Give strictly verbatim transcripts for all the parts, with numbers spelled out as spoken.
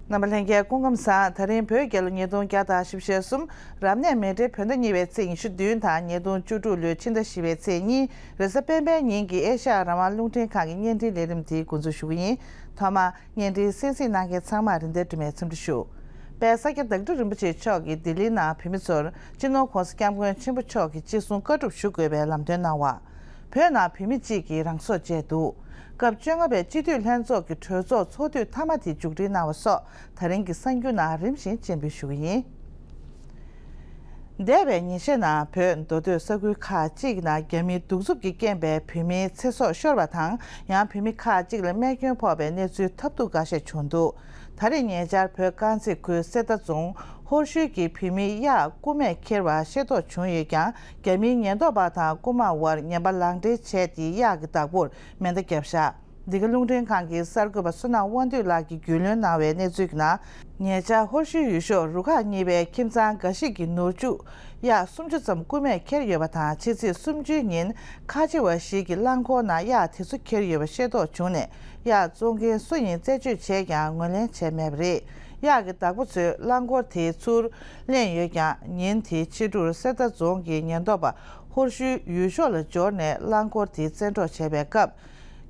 རྣམ་པ་ལྷན་རྒྱས་སྐུ་ཁམས་བཟང་། ད་རིང་བོད་རྒྱལ་ལོ་ཉིས་སྟོང་བརྒྱ་དང་བཞི་བཅུ་ཞེ་གསུམ། རབ་གནས་མེ་སྤྲེལ་བོད་ཟླ་གཉིས་པའི་ཚེས་ཉི་ཤུ་བདུན་དང་ཉིས་སྟོང་བཅུ་དྲུག་ལོའི་ཕྱི་ཟླ་བཞི་པའི་ཚེས་གཉིས། རེས་གཟའ་སྤེན་པའི་ཉིན་གྱི་ཨེ་ཤ་ཡ་རང་དབང་རླུང་འཕྲིན་ཁང་གི་བརྙན་འཕྲིན་ལས་རིམ་དེ་འགོ་འཛུགས་ཞུ་གི་ཡིན། ཐོག་མར་བརྙན་འཕྲིན་གསན་གཟིགས་གནང་མཁན་ཚང་མར་རིན་ལྡན་སྒྲོལ་མས་འཚམས་འདྲི་ཞུ། དཔལ་ས་སྐྱ་བདག་ཁྲི་རིན་པོ་ཆེ་མཆོག་གིས་ལྡི་ལིའི་ནང་བོད་མི་ཚོར་སྤྱི་ནོར་༸གོང་ས་༸སྐྱབས་མགོན་ཆེན་པོ་མཆོག་གི་ཅི་གསུང་བཀའ་སྒྲུབ་ཞུ་དགོས་པའི་ལམ་སྟོན་གནང་བ། བོད་ནང་བོད་མི་གཅིག་གིས་རང་སྲོག་བཅད་འདུག་སྐབས་བཅོ་ལྔ་པའི་སྤྱི་འཐུས་ལྷན་ཚོགས་ཀྱི་གྲོས་ཚོགས་ཚོགས་དུས་མཐའ་མ་དེ་མཇུག་སྒྲིལ་གནང་བ་སོགས་ད་རིང་གི་གསར་འགྱུར་ནང་རིམ་བཞིན་སྤྱན་འབུལ་ཞུ་གི་ཡིན། འདས་པའི་ཉིན་ཤས་ནང་བོད་མདོ་སྟོད་ས་ཁུལ་ཁག་ཅིག་ནང་རྒྱ་མིའི་གདུག་རྩུབ་ཀྱི་རྐྱེན་པས་བོད་མིའི་ཚེ་སྲོག་ཤོར་བ་དང་། ཡང་བོད་མི་ཁག་ཅིག་ལ་རྨས་སྐྱོན་ཕོག་པའི་གནས་ཚུལ་ཐབས་སྡུག་འགའ་ཤས་བྱུང་འདུག་ད་རེས་ཉེ་ཆར་བོད་དཀར་མཛེས་ཁུལ་གསེར་རྟ་རྫོང་ཧོར་ཤུལ་གྱི་བོད་མིའི་གཡག་རྐུན་མས་ཁྱེར་བ་ཤེས་རྟོགས་བྱུང་ཡོད་ཀྱང་། རྒྱ་མིའི་ཉེན་རྟོག་པ་དང་རྐུན་མ་དབར་ངན་པ་ལག་འབྲེལ་བྱས་ཏེ་གཡག་གི་བདག་པོར་མེ་མདའ་བརྒྱབ་བཞག་འདི་ག་རླུང་འཕྲིན་ཁང་གི་གསར་འགོད་པ་བསོད་ནམས་དབང་འདུས་ལགས་ཀྱིས་རྒྱུས་ལོན་གནང་བའི་གནས་ཚུལ་གྱི་ནང་། ཉེ་ཆར་ཧོར་ཤུལ་ཡུལ་ཤོག་རུ་ཁག་གཉིས་པའི་ཁྱིམ་ཚང་འགའ་ཞིག་གི་ནོར་ཕྱུགས་གཡག་སུམ་ཅུ་ཙམ་རྐུན་མས་ཁྱེར་ཡོད་པ་དང་། ཕྱི་ཚེས་སུམ་ཅུའི་ཉིན་ཁ་ཆེ་བ་ཞིག་གི་རླངས་འཁོར་ནང་གཡག་དེ་ཚོ་ཁྱེར་ཡོད་པ་ཤེས་རྟོགས་བྱུང་ནས། གཡག་བཙོང་མཁན་སུ་ཡིན་རྩད་གཅོད་བྱས་ཀྱང་ངོས་ལེན་བྱས་མེད་པ་རེད། གཡག་གི་བདག་པོ་ཚོས་རླངས་འཁོར་དེ་ཚུར་ལེན་ཡོད་ཀྱང་། ཉིན་དེའི་ཕྱི་དྲོར་གསེར་རྟ་རྫོང་གི་ཉེན་རྟོག་པ་ཧོར་ཤུལ་ཡུལ་ཤོག་ལ་འབྱོར་ནས་རླངས་འཁོར་དེ་བཙན་འཕྲོག་བྱས་པའི་སྐབས།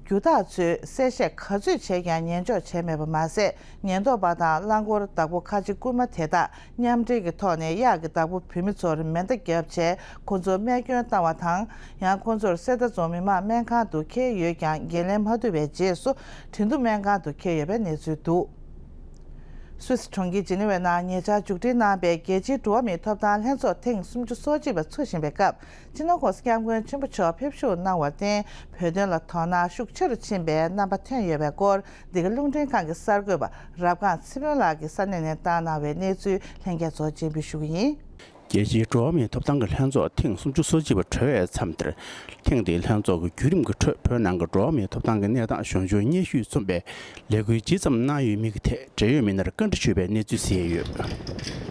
རྒྱུ་བདག་ཚོས་གསལ་བཤད་ག་ཚོད་བྱས་ཀྱང་ཉན་འཇོག་བྱས་མེད་པ་མ་ཟད། ཉེན་རྟོག་པ་དང་རླངས་འཁོར་བདག་པོ་ཁ་ཆེ་རྐུན་མ་དེ་དག་མཉམ་འབྲེལ་གྱི་ཐོག་ནས་གཡག་གི་བདག་པོ་བོད་མི་ཚོར་མེ་མདའ་བརྒྱབ་བྱས་ཁོ་ཚོར་རྨས་སྐྱོན་བཏང་བ་དང་། ཡང་ཁོ་ཚོར་གསེར་རྟ་རྫོང་མི་དམངས་སྨན་ཁང་དུ་འཁྱེར་ཡོད་ཀྱང་། འགན་ལེན་མ་ཐུབ་པའི་རྗེས་སུ་དྲིན་གཏུག་སྨན་ཁང་དུ་འཁྱེར་ཡོད་པའི་གནས་ཚུལ་འདུག་སུད་སི་གྲོང་ཁྱེར་ཇི་ནི་ཝའི་ནང་ཉེ་ཆར་མཇུག་སྒྲིལ་གནང་པའི་རྒྱལ་སྤྱིའི་འགྲོ་བ་མིའི་ཐོབ་ཐང་ལྷན་ཚོགས་ཐེངས་སུམ་ཅུ་སོ་གཅིག་པ་ཚོགས་བཞིན་པའི་སྐབས། སྤྱི་ནོར་༸གོང་ས་༸སྐྱབས་མགོན་ཆེན་པོ་མཆོག་ཕེབས་བཞུགས་གནང་བར་བརྟེན། བོད་དོན་ལ་དོ་སྣང་ཤུགས་ཆེ་རུ་ཕྱིན་པའི་རྣམ་པ་ཐོན་ཡོད་པའི་སྐོར། འདི་ག་རླུང་འཕྲིན་ཁང་གི་གསར་འགོད་པ་རབ་སྒང་ཚེ་རིང་ལགས་ཀྱིས་ས་གནས་ནས་བཏང་གནང་བའི་གནས་ཚུལ་ལྷན་རྒྱས་ཚོར་སྤྱན་འབུལ་ཞུ་གི་ཡིན། རྒྱལ་སྤྱིའི་འགྲོ་བ་མིའི་ཐོབ་ཐང་གི་ལྷན་ཚོགས་ཐེངས་སུམ་ཅུ་སོ་གཅིག་པ་གྲོལ་བའི་མཚམས་འདིར། ཐེངས་འདིའི་ལྷན་ཚོགས་ཀྱི་བརྒྱུད་རིམ་གྱི་ཁྲོད་བོད་ནང་གི་འགྲོ་བ་མིའི་ཐོབ་ཐང་གི་གནས་སྟངས་གཞུང་འབྱོར་སྙན་ཞུས་མཚོན་པའི་ལས་འགུལ་ཇི་ཙམ་གནང་ཡོད་མེད་ཀྱི་ཐད་འབྲེལ་ཡོད་མི་སྣར་བཀའ་འདྲི་ཞུས་པའི་གནས་ཚུལ་གསན་ཡོད།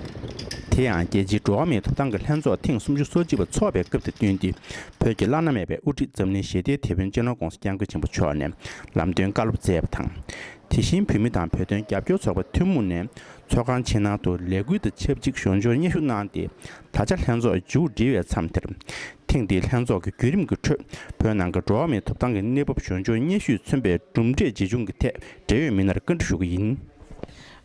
དེ་ཡང་རྒྱལ་སྤྱིའི་འགྲོ་བ་མིའི་ཐོབ་ཐང་གི་ལྷན་ཚོགས་ཐེངས་སུམ་ཅུ་སོ་གཅིག་པ་འཚོགས་པའི་སྐབས་དང་བསྟུན་ཏེ། བོད་ཀྱི་བླ་ན་མེད་པའི་དབུ་ཁྲིད་འཛམ་གླིང་ཞི་བདེའི་དེད་དཔོན་སྤྱི་ནོར་༸གོང་ས་༸སྐྱབས་མགོན་ཆེན་པོ་མཆོག་ནས་ལམ་སྟོན་བཀའ་སློབ་སྩལ་བ་དང་། དེ་བཞིན་བོད་མི་དང་བོད་དོན་རྒྱབ་སྐྱོར་ཚོགས་པ་ཐུན་མོང་ནས་ཚོགས་ཁང་ཕྱི་ནང་དུ་ལས་འགུལ་དང་ཆབས་ཅིག་གཞུང་འབྱོར་སྙན་ཞུ་གནང་སྟེ། ད་ཆ་ལྷན་ཚོགས་མཇུག་སྒྲིལ་བའི་མཚམས་དེར། ཐེངས་འདིའི་ལྷན་ཚོགས་ཀྱི་བརྒྱུད་རིམ་གྱི་ཁྲོད་བོད་ནང་གི་འགྲོ་བ་མིའི་ཐོབ་ཐང་གི་གནས་བབ་གཞུང་འབྱོར་སྙན་ཞུས་མཚོན་པའི་གྲུབ་འབྲས་ཇི་བྱུང་གི་ཐད་འབྲེལ་ཡོད་མི་སྣར་བཀའ་འདྲི་ཞུ་གི་ཡིན།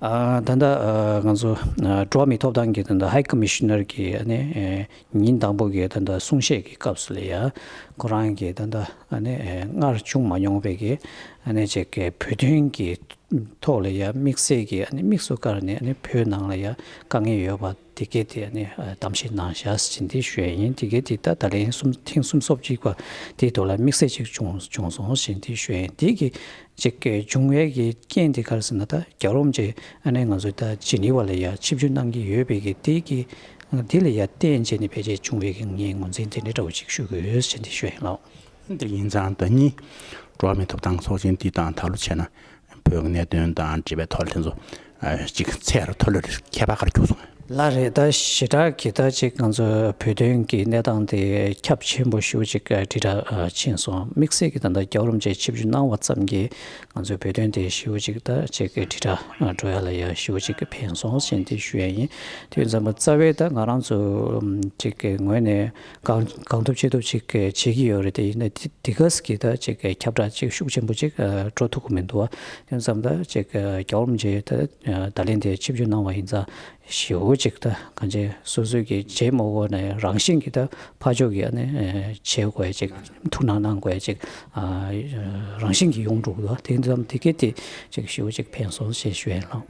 ཨ། ད་ལྟ་ཨ་ང་ཚོ་ཨ་འགྲོ་བ་མིའི་ཐོབ་ཐང་གི་ད་ལྟ་ཧའི་ཀོ་མི་ཤི་ནར་གྱི་ཨ་ནི་ཨེ་ཉིན་དང་པོ་གི་ད་ལྟ་གསུང་བཤད་ཀྱི་སྐབས་སུ་ལ་ཡ། ཁོ་རང་གིས་ད་ལྟ་ཨ་ནི་ཨེ་སྔར་བྱུང་མ་མྱོང་བའི་གི་ཨ་ནི་ཅིག་གི་བོད་དོན་གྱི་ཐོག་ལ་ཡ་དམིགས་བསལ་གྱི་ཨ་ནི་དམིགས་སུ་བཀར་ནས་ཨ་ནི་བོད་ནང་ལ་ཡ་དཀའ་ངལ་ཡོད་པ་དེ་གས་དེ་ཨ་ནི་ཨ་གཏམ་བཤད་གནང་བཞག་ཟིན་དེ་ཞུ་ཡ་ཡིན། དེ་གས་དེ་ད་ད་ལན་གསུམ་ཐེངས་གསུམ་སོབ་གཅིག་པ་དེའི་ཐོག་ལ་དམིགས་བསལ་ཅིག་བྱུང་བྱུང་སོང་ཟིན་དེ་ཞུ་ཡ་ཡིན། དེ་གི་ཅིག་གི་བྱུང་བའི་གི་རྐྱེན་དེ་ག་རེ་ཟེར་ན། ད་རྒྱལ་བ་རིན་པོ་ཆེ་ཨ་ནི་ང་ཚོ་ད་ཇི་ནི་ཝ་ལ་ཡ་ཆིབས་བསྒྱུར་གནང་གི་ཡོད་པའི་གི་དེ་གི་དེ་ལ་ཡ་བརྟེན་བྱས་ནས་ཕལ་ཆེར་བྱུང་བའི་གི་ངའི་ངོས་འཛིན་དེ་འདྲ་འདྲ་བོ་ཅིག་ཞུ་གི་ཡོད་ཟེར་དེ་ཞུ་ཡ་ཡིན་ལགས། དེ་ཡིན་ཙང་ཟླ་གཉིས་འགྲོ་བ་མིའི་ཐོབ་ཐང་ཚོགས་ཆེན་འདི་དང་ད་ལོ་བྱས་ན་བོད་ཀྱི་གནད་དོན་དང་འབྲེལ་བའི་ཐོག་ལ་དེ་ཚོ་ཨ་ཅིག་ཚད་ལ་མཐོ་ལོས་ཁྱད་པར་ག་རེ་བྱུང་སོང་། ལགས་རེད། ད་ཞེ་དྲག་གི་ད་ཅིག་ང་ཚོ་བོད་དོན་གྱི་གནས་སྟངས་དེ་ཁྱབ་ཆེན་པོ་ཞེ་པོ་ཅིག་དྲིལ་བསྒྲགས་ཕྱིན་སོང་། དམིགས་བསལ་གྱི་ད་ལྟ་རྒྱལ་བ་རིན་པོ་ཆེ་ཆིབས་བསྒྱུར་གནང་བ་ཙམ་གྱིས་ང་ཚོའི་བོད་དོན་དེ་ཞེ་པོ་ཅིག་ད་ཅིག་དྲིལ་བསྒྲགས་འགྲོ་ཡ་ལ་ཡ་ཞེ་པོ་ཅིག་ཕན་སོང་ཞེས་དེ་ཞུ་ཡ་ཡིན། དེ་ཙམ་པ་རྩ་བའི་ད་ང་རང་ཚོ་ཅིག་གི་ངོས་ནས་གང་གང་ཐུབ་ཅི་ཐུབ་ཅིག་བྱེད་ཀྱི་ཡོད་རེད། དེ་ཡིན་ན་དེ་དེ་ག་ས་གི་ད་ཅིག་ཁྱབ་བསྒྲགས་ཅིག་ཤུགས་ཆེན་པོ་ཅིག་འགྲོ་ཐུབ་ཀྱི་མི་འདུག་བ། དེ་ཙམ་ད་ཅིག་རྒྱལ་བ་རིན་པོ་ཆེ་ད་ད་ལན་དེ་ཆིབས་བསྒྱུར་གནང་བ་ཡིན་ཙང་ཞེ་པོ་ཅིག་ད་གང་ཅི་སོ་སོའི་གི་བྱེད་མ་དགོས་ན་རང་བཞིན་གྱི་ད་ཕར་ཕྱོགས་ཀྱི་ཨ་ནི་བྱེད་དགོས་ཅིག་ཐུགས་སྣང་གནང་དགོས་ཅིག་རང་བཞིན་གྱི་ཡོང་འགྲོ་གི་འདུག་བ། དེ་ཙམ་དེ་གས་དེ་ཅིག་ཞེ་པོ་ཅིག་ཕན་སོང་ཞེས་ཞུ་ཡ་ལགས།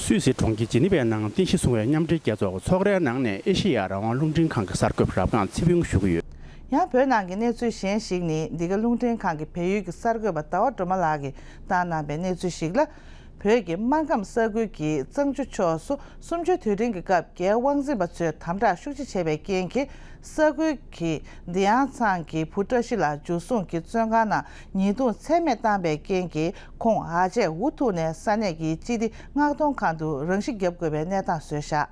སུད་སི་གྲོང་ཁྱེར་ཇི་ནི་ཝའི་ནང་རྟེན་གཞི་བཟུང་བའི་མཉམ་འབྲེལ་རྒྱལ་ཚོགས་ཀྱི་ཚོགས་རའི་ནང་ནས་ཨེ་ཤེ་ཡ་རང་དབང་རླུང་འཕྲིན་ཁང་གི་གསར་འགོད་པ་རབ་སྒང་ཚེ་ཕུན་ཞུ་གི་ཡོད། ཡང་བོད་ནང་གི་གནས་ཚུལ་གཞན་ཞིག་ནི། འདི་ག་རླུང་འཕྲིན་ཁང་གི་བལ་ཡུལ་གྱི་གསར་འགོད་པ་ཟླ་བ་སྒྲོལ་མ་ལགས་ཀྱིས་བཏང་གནང་པའི་གནས་ཚུལ་ཞིག་ལ། བོད་ཀྱི་སྨར་ཁམས་ས་ཁུལ་གྱི་གཙང་ཆུ་ཕྱོགས་སུ་གསུམ་བཅུའི་དུས་དྲན་གྱི་སྐབས་རྒྱའི་དབང་འཛིན་པ་ཚོས་དམ་དྲག་ཤུགས་ཆེ་བྱས་པའི་རྐྱེན་གྱིས། ས་ཁུལ་གྱི་འདི་ཡང་ཚང་གི་བུ་བཀྲ་ཤིས་ལགས་འཇུ་བཟུང་གིས་བཙོན་ཁང་ནང་ཉེས་རྡུང་ཚད་མེད་བཏང་པའི་རྐྱེན་གྱིས། ཁོང་ཨ་ཅེ་འུ་ཐུག་ནས་ས་གནས་ཀྱི་སྤྱི་བདེ་མངགས་གཏོང་ཁང་དུ་རང་ཤི་བརྒྱབ་དགོས་པའི་གནས་སྟངས་བཟོས་བཞག་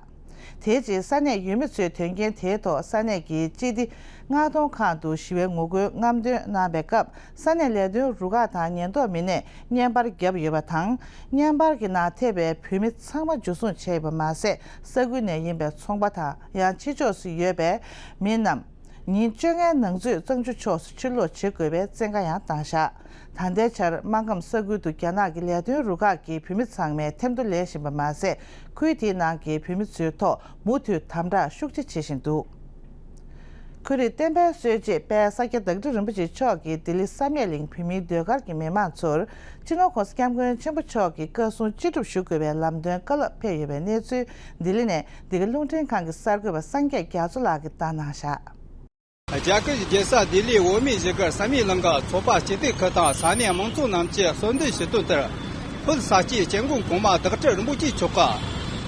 དེའི་རྗེས་ས་གནས་ཡུལ་མི་ཚོས་དོན་རྐྱེན་དེའི་ཐོག་ས་གནས་ཀྱི་སྤྱི་བདེ་མངགས་གཏོང་ཁང་དུ་ཞི་བའི་ངོ་རྒོལ་རྔམ་སྟོན་གནང་བའི་སྐབས། ས་གནས་ལས་དོན་རུ་ཁག་དང་ཉེན་རྟོག་མི་སྣས་བརྙན་པར་བརྒྱབ་ཡོད་པ་དང་། བརྙན་པར་གྱི་ནང་ཐེབས་པའི་བོད་མི་ཚང་མ་འཇུ་བཟུང་བྱས་ཡོད་པ་མ་ཟད། ས་ཁུལ་ནས་ཡིན་པའི་ཚོང་པ་དང་ཡང་ཕྱི་ཕྱོགས་སུ་ཡོད་པའི་མི་རྣམས། ཉིན་བཅོ་ལྔའི་ནང་ཚུད་གཙང་ཆུ་ཕྱོགས་སུ་ཕྱིར་ལོག་བྱེད་དགོས་པའི་བཙན་བཀའ་ཡང་བཏང་བཞག་ད་ལྟའི་ཆར་སྨར་ཁམས་ས་ཁུལ་དུ་རྒྱ་ནག་གི་ལས་དོན་རུ་ཁག་གི་བོད་མི་ཚང་མས་ཐེམ་ཐོ་ལས་བཞིན་པ་མ་ཟད། ཁུལ་དེའི་ནང་གི་བོད་མི་ཚོའི་ཐོག་མུ་མཐུད་དམ་དྲག་ཤུགས་ཆེ་བྱེད་བཞིན་འདུག་ཁོ་རའི་བསྟན་པའི་སྲོལ་འབྱེད་དཔལ་ས་སྐྱ་བདག་ཁྲི་རིན་པོ་ཆེ་མཆོག་གིས་ལྡི་ལི་བསམ་ཡས་གླིང་བོད་མིའི་ཟློས་གར་གྱི་མི་མང་ཚོར། སྤྱི་ནོར་༸གོང་ས་༸སྐྱབས་མགོན་ཆེན་པོ་མཆོག་གི་བཀའ་གསུང་ཅི་སྒྲུབ་ཞུ་དགོས་པའི་ལམ་སྟོན་བཀའ་སློབ་ཕེབས་ཡོད་པའི་གནས་ཚུལ་ལྡི་ལི་ནས་འདི་ག་རླུང་འཕྲིན་ཁང་གི་གསར་འགོད་པ་སངས་རྒྱས་རྒྱ་མཚོ་ལགས་ཀྱིས་བཏང་གནང་བཞག་རྒྱ་གར་གྱི་རྒྱལ་ས་ལྡི་ལིའི་བོད་མིའི་གཞིས་སྒར་བསམ་ཡས་གླིང་གི་ཚོགས་པ་སྤྱི་འཐུས་ཁུལ་དང་ས་གནས་མང་ཚོགས་རྣམས་ཀྱིས་གསོལ་འདེབས་ཞུ་དོན་ལྟར། བོད་ས་སྐྱའི་སྐྱབས་མགོན་གོང་མ་བདག་ཁྲི་རིན་པོ་ཆེ་མཆོག་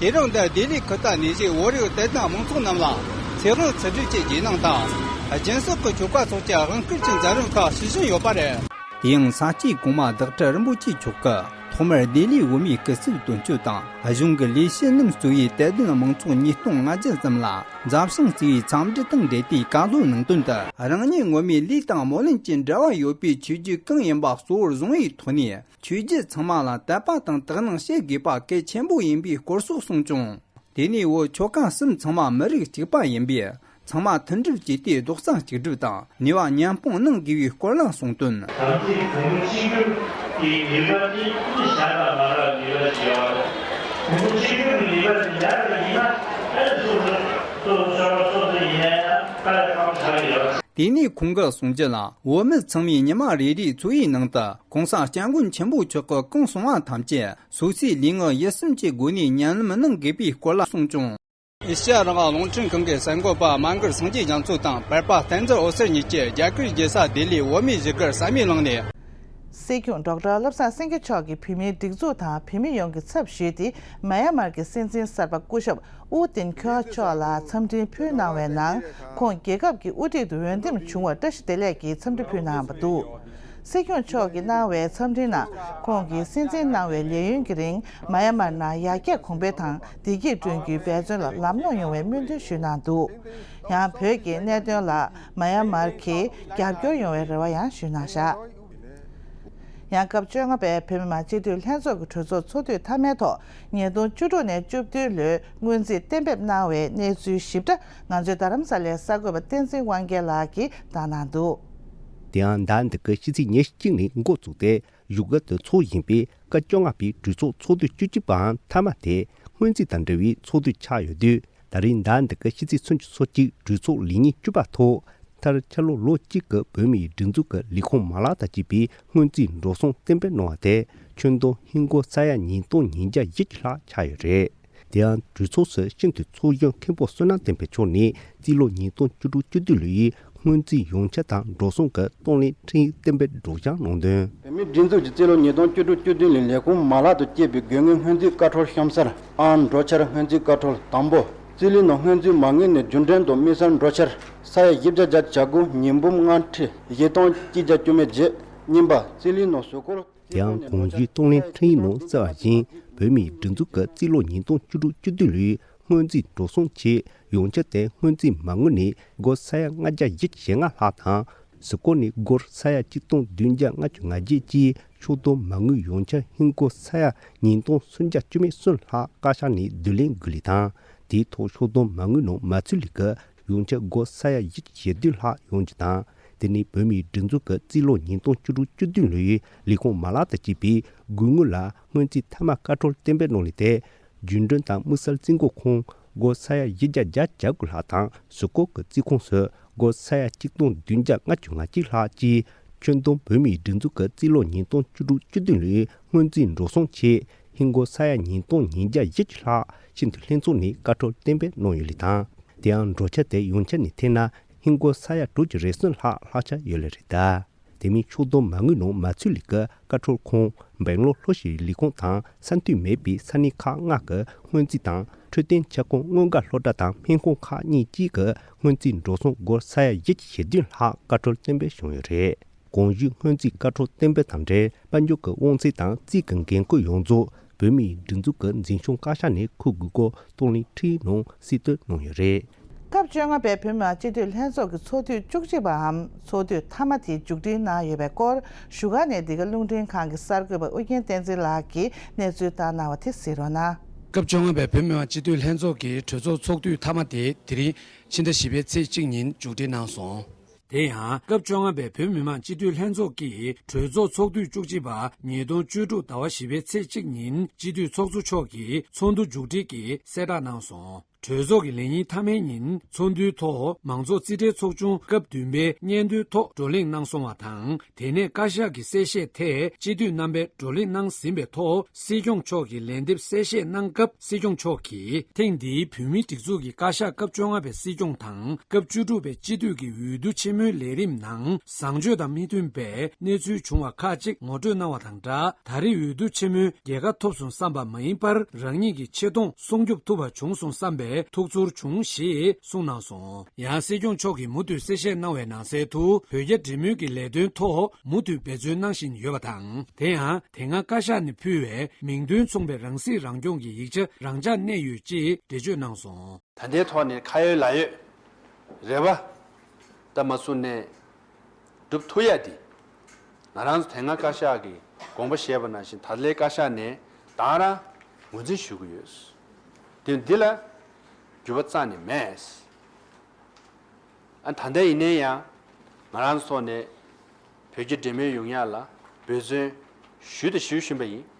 གིས། དེ་རིང་འདིར་ལྡི་ལི་ཁུལ་དང་གནས་གཞིའི་བོད་རིགས་དད་ལྡན་མང་ཚོགས་རྣམས་ལ་ཚེ་དབང་ཚུལ་ཁྲིམས་ཀྱི་རྗེས་གནང་དང་། སྦྱིན་སོགས་ཀྱི་ཆོ་ག་སོགས་ཀྱི་དབང་བསྐུར་གྱི་མཛད་རིམ་ཁག་ཞུ་བཞིན་ཡོད་པ་རེད། དེ་ཡང་ས་སྐྱའི་གོང་མ་བདག་ཁྲི་རིན་པོ་ཆེ་མཆོག་གིས་ཐོག་མར་ལྡི་ལིའི་བོད་མིའི་སྐུ་ཚབ་དོན་གཅོད་དང་གཞུང་གི་ལས་བྱེད་རྣམས་གཙོས་པའི་དད་ལྡན་མང་ཚོགས་ཉིས་སྟོང་ལྔ་བརྒྱ་ཙམ་ལ་མཛའ་ཞིང་བརྩེ་བའི་འཚམས་འདྲི་དང་འབྲེལ་ཏེ་བཀའ་སློབ་གནང་དོན་དུ། རང་ཉིད་ངོ་མའི་ལུས་དང་སྨོན་ལམ་གྱི་འབྲེལ་བ་ཡོད་པའི་ཆོས་བརྒྱུད་གང་ཡིན་པ་གཙོ་བོར་བཟུང་བའི་ཐོག་ནས། ཆོས་བརྒྱུད་ཚང་མ་ལ་དད་པ་དང་དག་སྣང་བྱེད་དགོས་པ་གལ་ཆེན་པོ་ཡིན་པའི་སྐོར་སོགས་གསུངས་བྱུང་། དེ་ནས་བོད་ཆོལ་ཁ་གསུམ་ཚང་མ་མི་རིགས་གཅིག་པ་ཡིན་པས། ཚང་མ་མཐུན་སྒྲིལ་བྱས་ཏེ་རྡོག་རྩ་གཅིག་སྒྲིལ་དང་ནུས་པ་མཉམ་སྤུངས་གནང་དགོས་པའི་སྐོར་ལ་གསུངས་དོན། དམ་ཚིག་གོང་བུ་གཅིག་གྱུར་གྱི་ནུས་པ་དེ་ཀུན་གཞན་ལ་མ་རག་ནུས་པ་ཞིག་ཡོད་རེད། གོང་བུ་གཅིག་གྱུར་གྱི་ནུས་པ་དེ་ཡག་གི་ཡིན་ན། ཨེ་སོ་སོ་སོ་སོ་ཡིན་ན་ཡང་དཀའ་ལས་ཁག་པོ་ཆགས་ཀྱི་ཡོད་རེད། དེ་ནས་ཁོང་གིས་གསུངས་རྒྱུ་ལ། བོད་མི་ཚང་མས་ཉི་མ་རེ་རེའི་འཚོ་བའི་ནང་དུ་གོང་ས་སྐྱབས་མགོན་ཆེན་པོ་མཆོག་གིས་གང་གསུངས་པ་ཐམས་ཅད་སོ་སོའི་ལུས་ངག་ཡིད་གསུམ་གྱི་སྒོ་ནས་ཉམས་ལེན་གནང་དགོས་པའི་སྐོར་ལ་གསུངས་བྱུང་། ཨེ་ཤ་ཡ་རང་དབང་རླུང་འཕྲིན་ཁང་གི་གསར་འགོད་པ་རྨ་གར་སངས་རྒྱས་རྒྱ་མཚོ་དང་པར་པ་བསྟན་འཛིན་འོད་ཟེར་གཉིས་ཀྱིས་རྒྱ་གར་རྒྱལ་ས་ལྡི་ལིའི་བོད་མིའི་གཞིས་སྒར་བསམ་ཡས་གླིང་ནས། སྲིད་སྐྱོང་ཌོག་ཊར་བློ་བཟང་སེང་གེ་མཆོག་གིས་བོད་མིའི་སྒྲིག་འཛུགས་དང་བོད་མི་ཡོངས་ཀྱི་ཚབ་ཞུས་ཏེ། མཱ་ཡན་མར་གྱི་སྲིད་འཛིན་གསར་པ་སྐུ་ཞབས་ཨུ་ཏིན་ཁྱོ་མཆོག་ལ་འཚམས་འཕྲིན་ཕུལ་གནང་བའི་ནང་། ཁོང་རྒྱལ་ཁབ་ཀྱི་དབུ་ཁྲིད་དུ་འོས་འདེམས་བྱུང་བར་བཀྲ་ཤིས་བདེ་ལེགས་ཀྱི་འཚམས་འདྲི་ཕུལ་གནང་བ་འདུག་སྲིད་སྐྱོང་མཆོག་གིས་གནང་བའི་འཚམས་འཕྲིན་ནང་། ཁོང་གིས་སྲིད་འཛིན་གནང་བའི་ལས་ཡུན་གྱི་རིང་། མཱ་ཡན་མར་ནང་ཡར་རྒྱས་གོང་འཕེལ་དང་བདེ་སྐྱིད་བསྐྲུན་རྒྱུའི་འབད་བརྩོན་ལ་ལམ་ལྷོང་ཡོང་བའི་སྨོན་འདུན་ཞུས་གནང་འདུག་ཡང་བོད་ཀྱི་གནད་དོན་ལ་མཱ་ཡན་མར་གྱིས་རྒྱབ་སྐྱོར་ཡོང་བའི་རེ་བ་ཡང་ཞུས་གནང་བཞག་ཡང་སྐབས་བཅོ་ལྔ་པའི་བོད་མི་མང་སྤྱི་འཐུས་ལྷན་ཚོགས་ཀྱི་གྲོས་ཚོགས་ཚོགས་དུས་མཐའ་མའི་ཐོག་ཉིས་སྟོང་བཅུ་དྲུག་ནས་བཅུ་བདུན་ལོའི་སྔོན་རྩིས་གཏན་འབེབས་གནང་བའི་གནས་ཚུལ་ཞིབ་ཕྲ། ང་ཚོའི་རྡ་རམ་ས་ལའི་གསར་འགོད་པ་བསྟན་འཛིན་དབང་རྒྱལ་ལགས་ཀྱིས་བཏང་གནང་འདུག་དེ་ཡང་ཟླ་འདི་གའི་ཕྱི་ཚེས་ཉེར་གཅིག་ནས་འགོ་བཙུགས་ཏེ། བཞུགས་སྒར་དུ་འཚོགས་བཞིན་པའི་སྐབས་བཅོ་ལྔ་པའི་གྲོས་ཚོགས་ཚོགས་དུས་བཅུ་གཅིག་པའམ་མཐའ་མ་དེ་སྔོན་རྩིས་དང་འབྲེལ་བའི་ཚོགས་དུས་ཆགས་ཡོད་དུས། ད་རིང་ཟླ་འདི་གའི་ཕྱི་ཚེས་སུམ་ཅུ་སོ་གཅིག་གྲོས་ཚོགས་ལས་ཉིན་བཅུ་པ་ཐོག་མཐར་ཕྱི་ལོ་ལོ་གཅིག་གི་བོད་མིའི་སྒྲིག་འཛུགས་ཀྱི་ལས་ཁུངས་མ་ལག་དང་བཅས་པའི་སྔོན་རྩིས་འགྲོ་སོང་གཏན་འབེབས་གནང་བ་དེ་ཁྱོན་བསྡོམས་ཧིན་སྒོར་ས་ཡ་ཉིས་སྟོང་ཉིས་བརྒྱ་བཞི་ཅུ་ལྷག་ཆགས་ཡོད་རེད། དེ་ཡང་གྲོས་ཚོགས་སུ་ཤིན་ཏུ་ཚོགས་གཞོན་མཁན་པོ་བསོད་ནམས་བསྟན་འཕེལ་མཆོག་ནས་རྩིས་ལོ་ཉིས་སྟོང་བཅུ་དྲུག་བཅུ་བདུན་ལོའི་སྔོན་རྩིས་ཡོངས་ཁྱབ་དང་འགྲོ་སོང་གི་གཏོང་ལེན་འཕྲིན་ཡིག་གཏན་འབེབས་སྒྲོག་སྦྱང་གནང་དོན། བོད་མིའི་སྒྲིག་འཛུགས་ཀྱི་རྩིས་ལོ་ཉིས་སྟོང་བཅུ་དྲུག་བཅུ་བདུན་ལོའི་ལས་ཁུངས་མ་ལག་ཏུ་སྐྱེས་པའི་དགོས་ངེས་སྔོན་རྩིས་བཀའ་འཁྲོལ་གཤམ་གསལ། ཨང་འགྲོ་འཆར་སྔོན་རྩིས་བཀའ་འཁྲོལ་དང་པོ། རྩིས་ལེན་ནང་སྔོན་རྩིས་མ་དངུལ་ནས་རྒྱུན་གྲོན་དུ་དམིགས་བསལ་འགྲོ་འཆར་ས་ཡ་བཞི་བརྒྱ་བརྒྱད་ཅུ་གྱ་དགུ། ཉིས་འབུམ་ལྔ་ཁྲི་བཞི་སྟོང་གཅིག་བརྒྱ་བཅུ་མེད་བརྒྱད། གཉིས་པ། རྩིས་ལེན་ནང་གཟུགས་སྐོར། དེ་ཡང་གོང་ཞུས་གཏོང་ལེན་འཕྲིན་ཡིག་ནང་གསལ་བ་བཞིན། བོད་མིའི་སྒྲིག་འཛུགས་ཀྱི་རྩིས་ལོ་ཉིས་སྟོང་བཅུ་དྲུག་བཅུ་བདུན་ལོའི་སྔོན་རྩིས་འགྲོ་སོང་ཆེད་ཡོངས་ཁྱབ་དེ་སྔོན་རྩིས་མ་དངུལ་ནས་སྒོར་ས་ཡ་ལྔ་བརྒྱ་བཞི་བཅུ་ཞེ་ལྔ་ལྷག་དང་། གཟུགས་སྐོར་ནས་སྒོར་ས་ཡ་གཅིག་སྟོང་བདུན་བརྒྱ་ལྔ་བཅུ་ང་བརྒྱད་བཅས་ཕྱོགས་བསྡོམས་མ་དངུལ་ཡོངས་ཁྱབ་ཧིན་སྒོར་ས་ཡ་ཉིས་སྟོང་སུམ་བརྒྱ་བཅུ་མེད་གསུམ་ལྷག་བཀའ་ཤག་ནས་བསྡུ་ལེན་དགོས་ལུགས་དང་། དེའི་ཐོག་ཕྱོགས་བསྡོམས་མ་དངུལ་ནང་མ་ཚུད་ལུགས་ཀྱི་ཡོངས་ཁྱབ་སྒོར་ས་ཡ་བཞི་བཅུ་ཞེ་བདུན་ལྷག་ཡོང་རྒྱུ་དང་། དེ་ནི་བོད་མིའི་སྒྲིག་འཛུགས་ཀྱི་རྩིས་ལོ་ཉིས་སྟོང་བཅུ་དྲུག་བཅུ་བདུན་ལོའི་ལས་ཁུངས་མ་ལག་དང་བཅས་པའི་དགོས་དངུལ་ལ་སྔོན་རྩིས་མཐའ་མ་བཀའ་འཁྲོལ་གཏན་འབེབས་གནང་ལུགས་དེ། རྒྱུན་གྲོན་དང་དམིགས་བསལ་རྩིས་འགོ་ཁོངས་སྒོར་ས་ཡ་བཞི་བརྒྱ་བརྒྱད་ཅུ་གྱ་དགུ་ལྷག་དང་། གཟུགས་སྐོར་གྱི་རྩིས་ཁོངས་སུ་སྒོར་ས་ཡ་གཅིག་སྟོང་བདུན་བརྒྱ་ལྔ་བཅུ་ང་གཅིག་ལྷག་བཅས་ཁྱོན་བསྡོམས་བོད་མིའི་སྒྲིག་འཛུགས་ཀྱི་རྩིས་ལོ་ཉིས་སྟོང་བཅུ་དྲུག་བཅུ་བདུན་ལོའི་སྔོན་རྩིས་འགྲོ་སོང་ཆེད་ཧིན་སྒོར་ས་ཡ་ཉིས་སྟོང་ཉིས་བརྒྱ་བཞི་བཅུ་ལྷག་ཤིན་ཏུ་ལྷན་ཚོགས་ནས་བཀའ་འཁྲོལ་གཏན་འབེབས་གནང་ཡོད་ལུགས་དང་། དེ་ཡང་འགྲོ་འཆར་དེ་ཡོངས་ཁྱབ་ནས་ཐེ་ན་ཧིན་སྒོར་ས་ཡ་དྲུག་ཅུ་རེ་གསུམ་ལྷག་ལྷག་ཆ་ཡོད་ལུགས་རེད་གདའ། དེ་མིན་ཕྱོགས་བསྡོམས་མ་དངུལ་ནང་མ་ཚུད་ལུགས་ཀྱི་བཀའ་འཁྲོལ་ཁོངས་སྦེང་ལོར་ལྷོ་ཤར་ལས་ཁུངས་དང་ས་མཐོའི་མེད་པའི་ས་གནས་ཁག་ལྔ་གི་སྔོན་རྩིས་དང་། འཕྲོད་བསྟེན་ཁྱབ་ཁོངས་སྔོན་འགོག་སློབ་གྲྭ་དང་སྨན་ཁང་ཁག་གཉིས་བཅས་ཀྱི་སྔོན་རྩིས་འགྲོ་སོང་སྒོར་ས་ཡ་བཞི་བཅུ་ཞེ་བདུན་ལྷག་བཀའ་འཁྲོལ་གཏན་འབེབས་བྱུང་ཡོད་རེད། གོང་ཞུས་སྔོན་རྩིས་བཀའ་འཁྲོལ་གཏན་འབེབས་དང་འབྲེལ་དཔལ་འབྱོར་གྱི་དབང་ཚད་དང་རྩིས་ཀྱི་འགན་ཁུར་ཡོངས་རྫོགས་ བོད་མིའི་སྒྲིག་འཛུགས་ཀྱི་འཛིན་སྐྱོང་བཀའ་ཤག་ནས་འཁུར་དགོས་སྐོར་གཏོང་ལེན་ཁྲིད་ནང་གསལ་སྟོན་གནང་ཡོད་རེད། སྐབས་བཅོ་ལྔ་པའི་བོད་མི་མང་སྤྱི་འཐུས་ལྷན་ཚོགས་ཀྱི་ཚོགས་དུས་བཅུ་གཅིག་པའམ་ཚོགས་དུས་མཐའ་མ་དེ་མཇུག་སྒྲིལ་གནང་ཡོད་པའི་སྐོར་བཞུགས་སྒར་ནས་འདི་ག་རླུང་འཕྲིན་ཁང་གི་གསར་འགོད་པ་ཨུ་རྒྱན་བསྟན་འཛིན་ལགས་ཀྱིས་གནས་ཚུལ་བཏང་གནང་བ་དེ་གཟིགས་རོགས་གནང་། སྐབས་བཅོ་ལྔ་པའི་བོད་མི་མང་སྤྱི་འཐུས་ལྷན་ཚོགས་ཀྱི་གྲོས་ཚོགས་ཚོགས་དུས་མཐའ་མ་དེ་དེ་རིང་ཕྱི་ཟླ་བཞི་པའི་ཚེས་གཅིག་ཉིན་མཇུག་སྒྲིལ་གནང་སོང་། དེ་ཡང་སྐབས་བཅོ་ལྔ་པའི་བོད་མི་མང་སྤྱི་འཐུས་ལྷན་ཚོགས་ཀྱི་གྲོས་ཚོགས་ཚོགས་དུས་བཅུ་གཅིག་པ་ཉིས་སྟོང་བཅུ་དྲུག་ཟླ་བ་བཞི་པའི་ཚེས་གཅིག་ཉིན་སྤྱི་འཐུས་ཚོགས་གཙོ་མཆོག་གིས་ཚོགས་འདུ་མཇུག་སྒྲིལ་གྱིས་གསལ་བསྒྲགས་གནང་སོང་། གྲོས་ཚོགས་ཀྱི་ལས་ཉིན་མཐའ་མའི་ཉིན་ཚོགས་འདུའི་ཐོག་མང་ཚོགས་རྩིས་ཁྲའི་ཚོགས་ཆུང་སྐབས་བདུན་པའི་སྙན་ཐོའི་ཐོག་བགྲོ་གླེང་གནང་སོང་བ་དང་། དེ་ནས་བཀའ་ཤག་གི་གསལ་བཤད་ཐད་སྤྱི་འཐུས་རྣམ་པས་བགྲོ་གླེང་གནང་ཟིན་པའི་ཐོག་སྲིད་སྐྱོང་མཆོག་གིས་ལན་འདེབས་གསལ་བཤད་གནང་སྐབས་སྲིད་སྐྱོང་མཆོག་གིས་ཐེངས་འདིའི་བོད་མིའི་སྒྲིག་འཛུགས་ཀྱི་བཀའ་ཤག་སྐབས་བཅོ་ལྔ་པའི་སྲིད་སྐྱོང་དང་སྐབས་བཅུ་དྲུག་པའི་སྤྱི་འཐུས་ཀྱི་འོས་བསྡུ་ཆེན་མོའི་ལས་རིམ་ནང་བཟང་སྤྱོད་དང་མི་མཐུན་པའི་གནས་ཚུལ་བྱུང་བ་ཁག་ཅིག་ངོ་སྤྲོད་གནང་བ་དང་སྦྲགས། ད་རེས་འོས་བསྡུ་ཆེན་མོའི་རྒྱལ་ཁ་ཐོབ་སོང་བསམ་པ་མ་ཡིན་པར་རང་ཉིད་ཀྱི་ཆེ་མཐོང་སྲུང་སྐྱོབ་ཐུབ་པ་བྱུང་སོང་བསམ་པའི་ཐུགས་ཚོར་བྱུང་ཞེས་གསུངས་གནང་སོང་། ཡང་སྲིད་སྐྱོང་མཆོག་གིས་མུ་མཐུད་གསལ་བཤད་གནང་བའི་ནང་གསལ་དུ་བོད་རྒྱ་འབྲེལ་མོལ་གྱི་ལས་དོན་ཐོག་མུ་མཐུད་འབད་བརྩོན་གནང་བཞིན་ཡོད་པ་དང་། དེ་ཡང་དེ་སྔ་བཀའ་ཤག་ནས་ཕུལ་བའི་མིང་དོན་མཚུངས་པའི་རང་སྲིད་རང་སྐྱོང་གི་ཡིག་ཆ་རང་འཇགས་གནས་ཡོད་ཅེས་འགྲེལ་བརྗོད་གནང་སོང་། ད་ལྟའི་ཐོག་ནས་ཁ་ཡོད་ལག་ཡོད་རེ་བ་ད་མ་བཟུང་ནས་སྒྲུབ་ཐུབ་ཡ་དེ་ང་རང་ཚོ་དེ་སྔ་བཀའ་ཤག་གིས་དགོངས་པ་བཞེས་པ་ནང་བཞིན་ད་ལྟའི་བཀའ་ཤག་ནས་ད་རང་ངོས་འཛིན་ཞུ་གི་ཡོད། དེ་འདི་ལ་འགྱུར་བ་རྩ་ནས་མེད། ཨ་ད་ལྟ་ཡིན་ནའི་ཡང་ང་རང་ཚོ་ནས་བོད་རྒྱ་འབྲེལ་མོལ་ཡོང་ཡག་ལ་འབད་བརྩོན་ཞུས་དང་ཞུ་བཞིན་པ་ཡིན།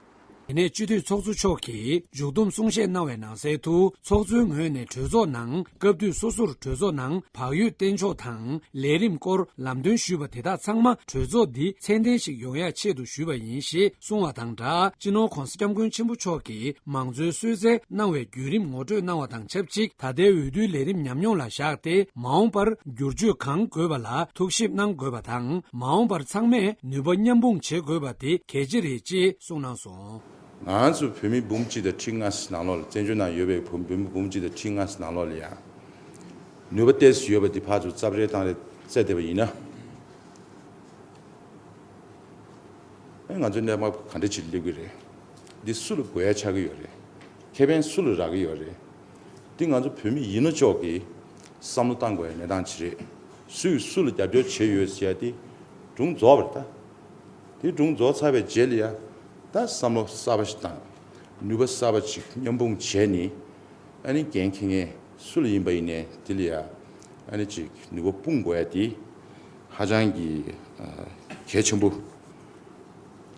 དེ་ནས་སྤྱི་འཐུས་ཚོགས་གཙོ་མཆོག་གིས་མཇུག་བསྡོམས་གསུང་བཤད་གནང་བའི་ནང་གསལ་དུ་ཚོགས་གཙོའི་ངོས་ནས་གྲོས་ཚོགས་ནང་སྐབས་དུས་སོ་སོར་གྲོས་ཚོགས་ནང་བག་ཡོད་བསྟན་ཕྱོགས་དང་ལས་རིམ་སྐོར་ལམ་སྟོན་ཞུས་པ་དེ་དག་ཚང་མ་གྲོས་ཚོགས་འདི་ཚད་ལྡན་ཞིག་ཡོང་ཡག་ཆེད་དུ་ཞུས་པ་ཡིན་ཞེས་གསུངས་བ་དང་སྦྲགས། སྤྱི་ནོར་༸གོང་ས་༸སྐྱབས་མགོན་ཆེན་པོ་མཆོག་གིས་མང་གཙོའི་གསོལ་སྩལ་གནང་བའི་བརྒྱུད་རིམ་ངོ་སྤྲོད་གནང་བ་དང་ཆབས་ཅིག་ད་ལྟའི་འོས་བསྡུའི་ལས་རིམ་ཉམས་མྱོང་ལ་བཞག་སྟེ་མ་འོངས་པར་བསྒྱུར་བཅོས་གང་དགོས་པ་ལ་ཐུགས་ཞིབ་གནང་དགོས་པ་དང་། མ་འོངས་པར་ཚང་མས་ནུས་པ་མཉམ་སྤུངས་བྱེད་དགོས་པ་དེ་གལ་ཆེ་རེད་ཅེས་གསུངས་གནང་སོང་། ང་ཚོ་བོད་མི་འབུམ་གཅིག་དང་ཁྲི་ལྔ་ནང་ལོགས་ལ། བཙན་བྱོལ་ནང་ཡོད་པའི་བོད་བོད་མི་འབུམ་གཅིག་དང་ཁྲི་ལྔ་ནང་ལོགས་ལ་ཡང་ནུས་པ་ཏོག་ཙམ་ཡོད་པ་འདི་ཕར་ཚུར་རྩབ་རལ་བཏང་རལ་རྩེད་བསྡད་པ་ཡིན་ན། ཨེ་ང་ཚོའི་གནས་བབ་ག་འདྲ་ཅིག་སླེབས་ཀྱི་རེད། འདི་སུ་ལ་དགོས་ཡ་ཆགས་ཀྱི་ཡོད་རེད། ཁེ་ཕན་སུ་ལ་རག་གི་ཡོད་རེད། འདི་ང་ཚོ་བོད་མི་ཡིན་ནོ་ཅོག་གིས་བསམ་བློ་བཏང་དགོས་ཡ་གནས་སྟངས་ཅིག་རེད། སུས་སུ་ལ་རྒྱབ་སྐྱོར་བྱས་ཡོད་ཟེར་ཡ་དེ་སྒྲུང་རྫོགས་པ་རེད་ད། དེ་སྒྲུང་རྫོགས་ཚར་བའི་རྗེས་ལ་ཡ་ད་བསམ་བློ་གསར་པ་ཞིག་དང་ནུས་པ་གསར་པ་ཅིག་མཉམ་སྤུངས་བྱས་ནས། ཨ་ནི་འགན་འཁྱེར་མཁན་སུ་ལ་ཡིན་པ་ཡིན་ནའི་དེ་ལ་ཡ་ཨ་ནི་ཅིག་ནུས་པ་སྤུངས་དགོས་ཡ་དེ་ཧ་ཅང་གི་ཨ་གལ་ཆེན་པོ་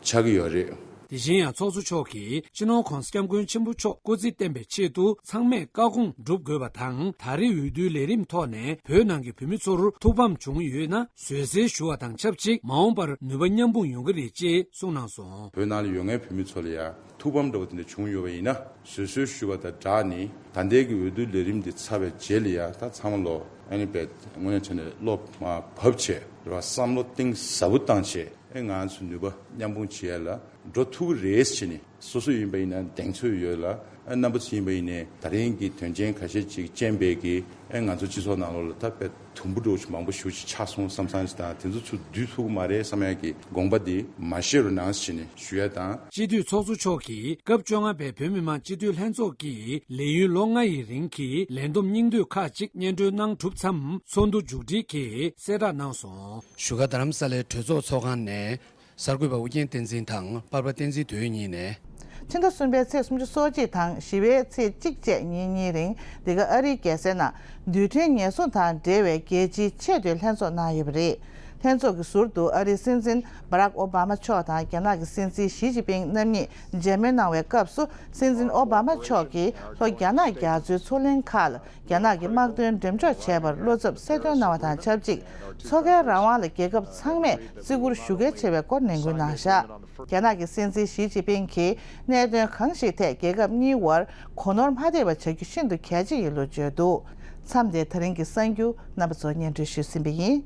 ཆགས་ཀྱི་ཡོད་རེད། དེ་བཞིན་ཡང་ཚོགས་གཙོ་མཆོག་གིས་སྤྱི་ནོར་༸གོང་ས་༸སྐྱབས་མགོན་ཆེན་པོ་མཆོག་སྐུ་ཚེ་བརྟན་པའི་ཆེད་དུ་ཚང་མས་བཀའ་དགོངས་སྒྲུབ་དགོས་པ་དང་། ད་རེས་འོས་བསྡུའི་ལས་རིམ་ཐོག་ནས་བོད་ནང་གི་བོད་མི་ཚོར་ཐུགས་ཕམ་བྱུང་ཡོད་ན་བཟོད་གསོལ་ཞུ་བ་དང་ཆབས་ཅིག་མ་འོངས་པར་ནུས་པ་མཉམ་སྤུངས་ཡོང་གི་རེད་ཅེས་གསུངས་གནང་སོང་། བོད་ནང་ལ་ཡོད་མཁན་བོད་མི་ཚོ་ལ་ཡ་ཐུགས་ཕམ་འདྲ་བོ་དེ་འདྲ་བྱུང་ཡོད་པ་ཡིན་ན་བཟོད་གསོལ་ཞུ་བ་དང་སྦྲགས་ནས། ད་ལྟའི་གི་འོས་བསྡུ་ལས་རིམ་འདི་ཚར་བའི་རྗེས་ལ་ཡ་ད་ཚང་མ་ལོ་ཨ་ནི་བས་དངོས་གནས་བྱས་ནས་བློ་མར་བབས་བྱས་རེད་བ། བསམ་བློ་གཏིང་ཟབ་པོ་བཏང་བྱས། ཨེ་ང་ཚོ་ནུས་པ་མཉམ་སྤུངས་བྱེད་ཡ་ལ་འགྲོ་ཐུབ་ཀྱི་རེད་ཟེར་ནས། སོ་སོ་ཡིན་པ་ཡིན་ན་གདེང་ཚོད་ཡོད་ལ། ཨ་རྣམ་པ་ཚོ་ཡིན་པ་ཡིན་ནའི་ད་རིང་གི་དོན་རྐྱེན་ཁ་ཤས་ཅིག་རྐྱེན་པས་ཀྱི་ཨེ་ང་ཚོ་སྤྱི་ཚོགས་ནང་ལོགས་ལ་ད་དཔེ་དུམ་བུ་འདྲ་བོ་ཞིག་མང་པོ་ཞེ་པོ་ཅིག་ཆགས་སོང་བསམ་བསམ་ཞིག་དང་། དེ་ཚོ་ཚུར་བསྡུ་ཐུབ་ཀྱི་མ་རེད་བསམ་ཡ་གི་དགོངས་པ་འདི་མ་བཞེས་རོགས་གནང་ཞེས་ནས་ཞུ་ཡ་དང་། སྤྱི་འཐུས་ཚོགས་གཙོ་མཆོག་གིས་སྐབས་བཅོ་ལྔ་པའི་བོད་མི་མང་སྤྱི་འཐུས་ལྷན་ཚོགས་ཀྱི་ལས་ཡུན་ལོ་ལྔ་ཡི་རིང་གི་ལས་བསྡོམས་སྙིང་བསྡུས་ཁག་ཅིག་སྙན་སྒྲོན་གནང་གྲུབ་མཚམས་ཚོགས་འདུ་མཇུག་སྒྲིལ་གྱིས་གསལ་བསྒྲགས་གནང་སོང་། བཞུགས་སྒར་རྡ་རམ་ས་ལའི་གྲོས་ཚོགས་ཚོགས་ཁང་ནས་གསར་འགོད་པ་ཨུ་རྒྱན་བསྟན་འཛིན་དང་པར་པ་བསྟན་འཛིན་དོན་གཉིས་ནས། ཕྱི་ཟླ་གསུམ་པའི་ཚེས་སུམ་ཅུ་སོ་གཅིག་དང་བཞི་པའི་ཚེས་གཅིག་བཅས་ཉིན་གཉིས་རིང་འདི་ག་ཨ་རིའི་རྒྱལ་སའི་ནང་རྡུལ་ཕྲན་ངན་སོང་དང་འབྲེལ་བའི་རྒྱལ་སྤྱིའི་ཆེས་མཐོའི་ལྷན་ཚོགས་གནང་ཡོད་པ་རེད། ལྷན་ཚོགས་ཀྱི་ཟུར་དུ་ཨ་རིའི་སྲིད་འཛིན་བྷ་རག་ཨོ་བྷ་མ་མཆོག་དང་རྒྱ་ནག་གི་སྲིད་འཛིན་ཞི་ཅིན་ཕིང་རྣམ་གཉིས་མཇལ་མོལ་གནང་བའི་སྐབས་སུ། སྲིད་འཛིན་ཨོ་བྷ་མ་མཆོག་གིས་ལྷོ་རྒྱ་ནག་རྒྱ་མཚོའི་མཚོ་གླིང་ཁག་ལ་རྒྱ་ནག་གི་དམག་དོན་འགྲེམས་འཇོག་བྱས་པར་བློ་འཚབ་གསལ་སྟོན་གནང་བ་དང་ཆབས་ཅིག་མཚོ་ཁའི་རང་དབང་ལ་རྒྱལ་ཁབ་ཚང་མས་བརྩི་བཀུར་ཞུ་གལ་ཆེ་བའི་སྐོར་ནན་སྐུལ་གནང་བཞག་རྒྱ་ནག་གི་སྲིད་འཛིན་ཞི་ཅིན་ཕིང་གིས་གནད་དོན་གང་ཞིག་ཐད་རྒྱལ་ཁབ་གཉིས་དབར་གོ་ནོར་མ་ཐེབས་པ་བྱ་རྒྱུ་ཤིན་ཏུ་གལ་ཆེ་ཡིན་ལུགས་བརྗོད་འདུག་མཚམས་འདིར་ད་རིང་གི་གསར་འགྱུར་རྣམ་པ་ཚོར་སྙན་སྒྲོན་ཞུས་ཟིན་པ་ཡིན།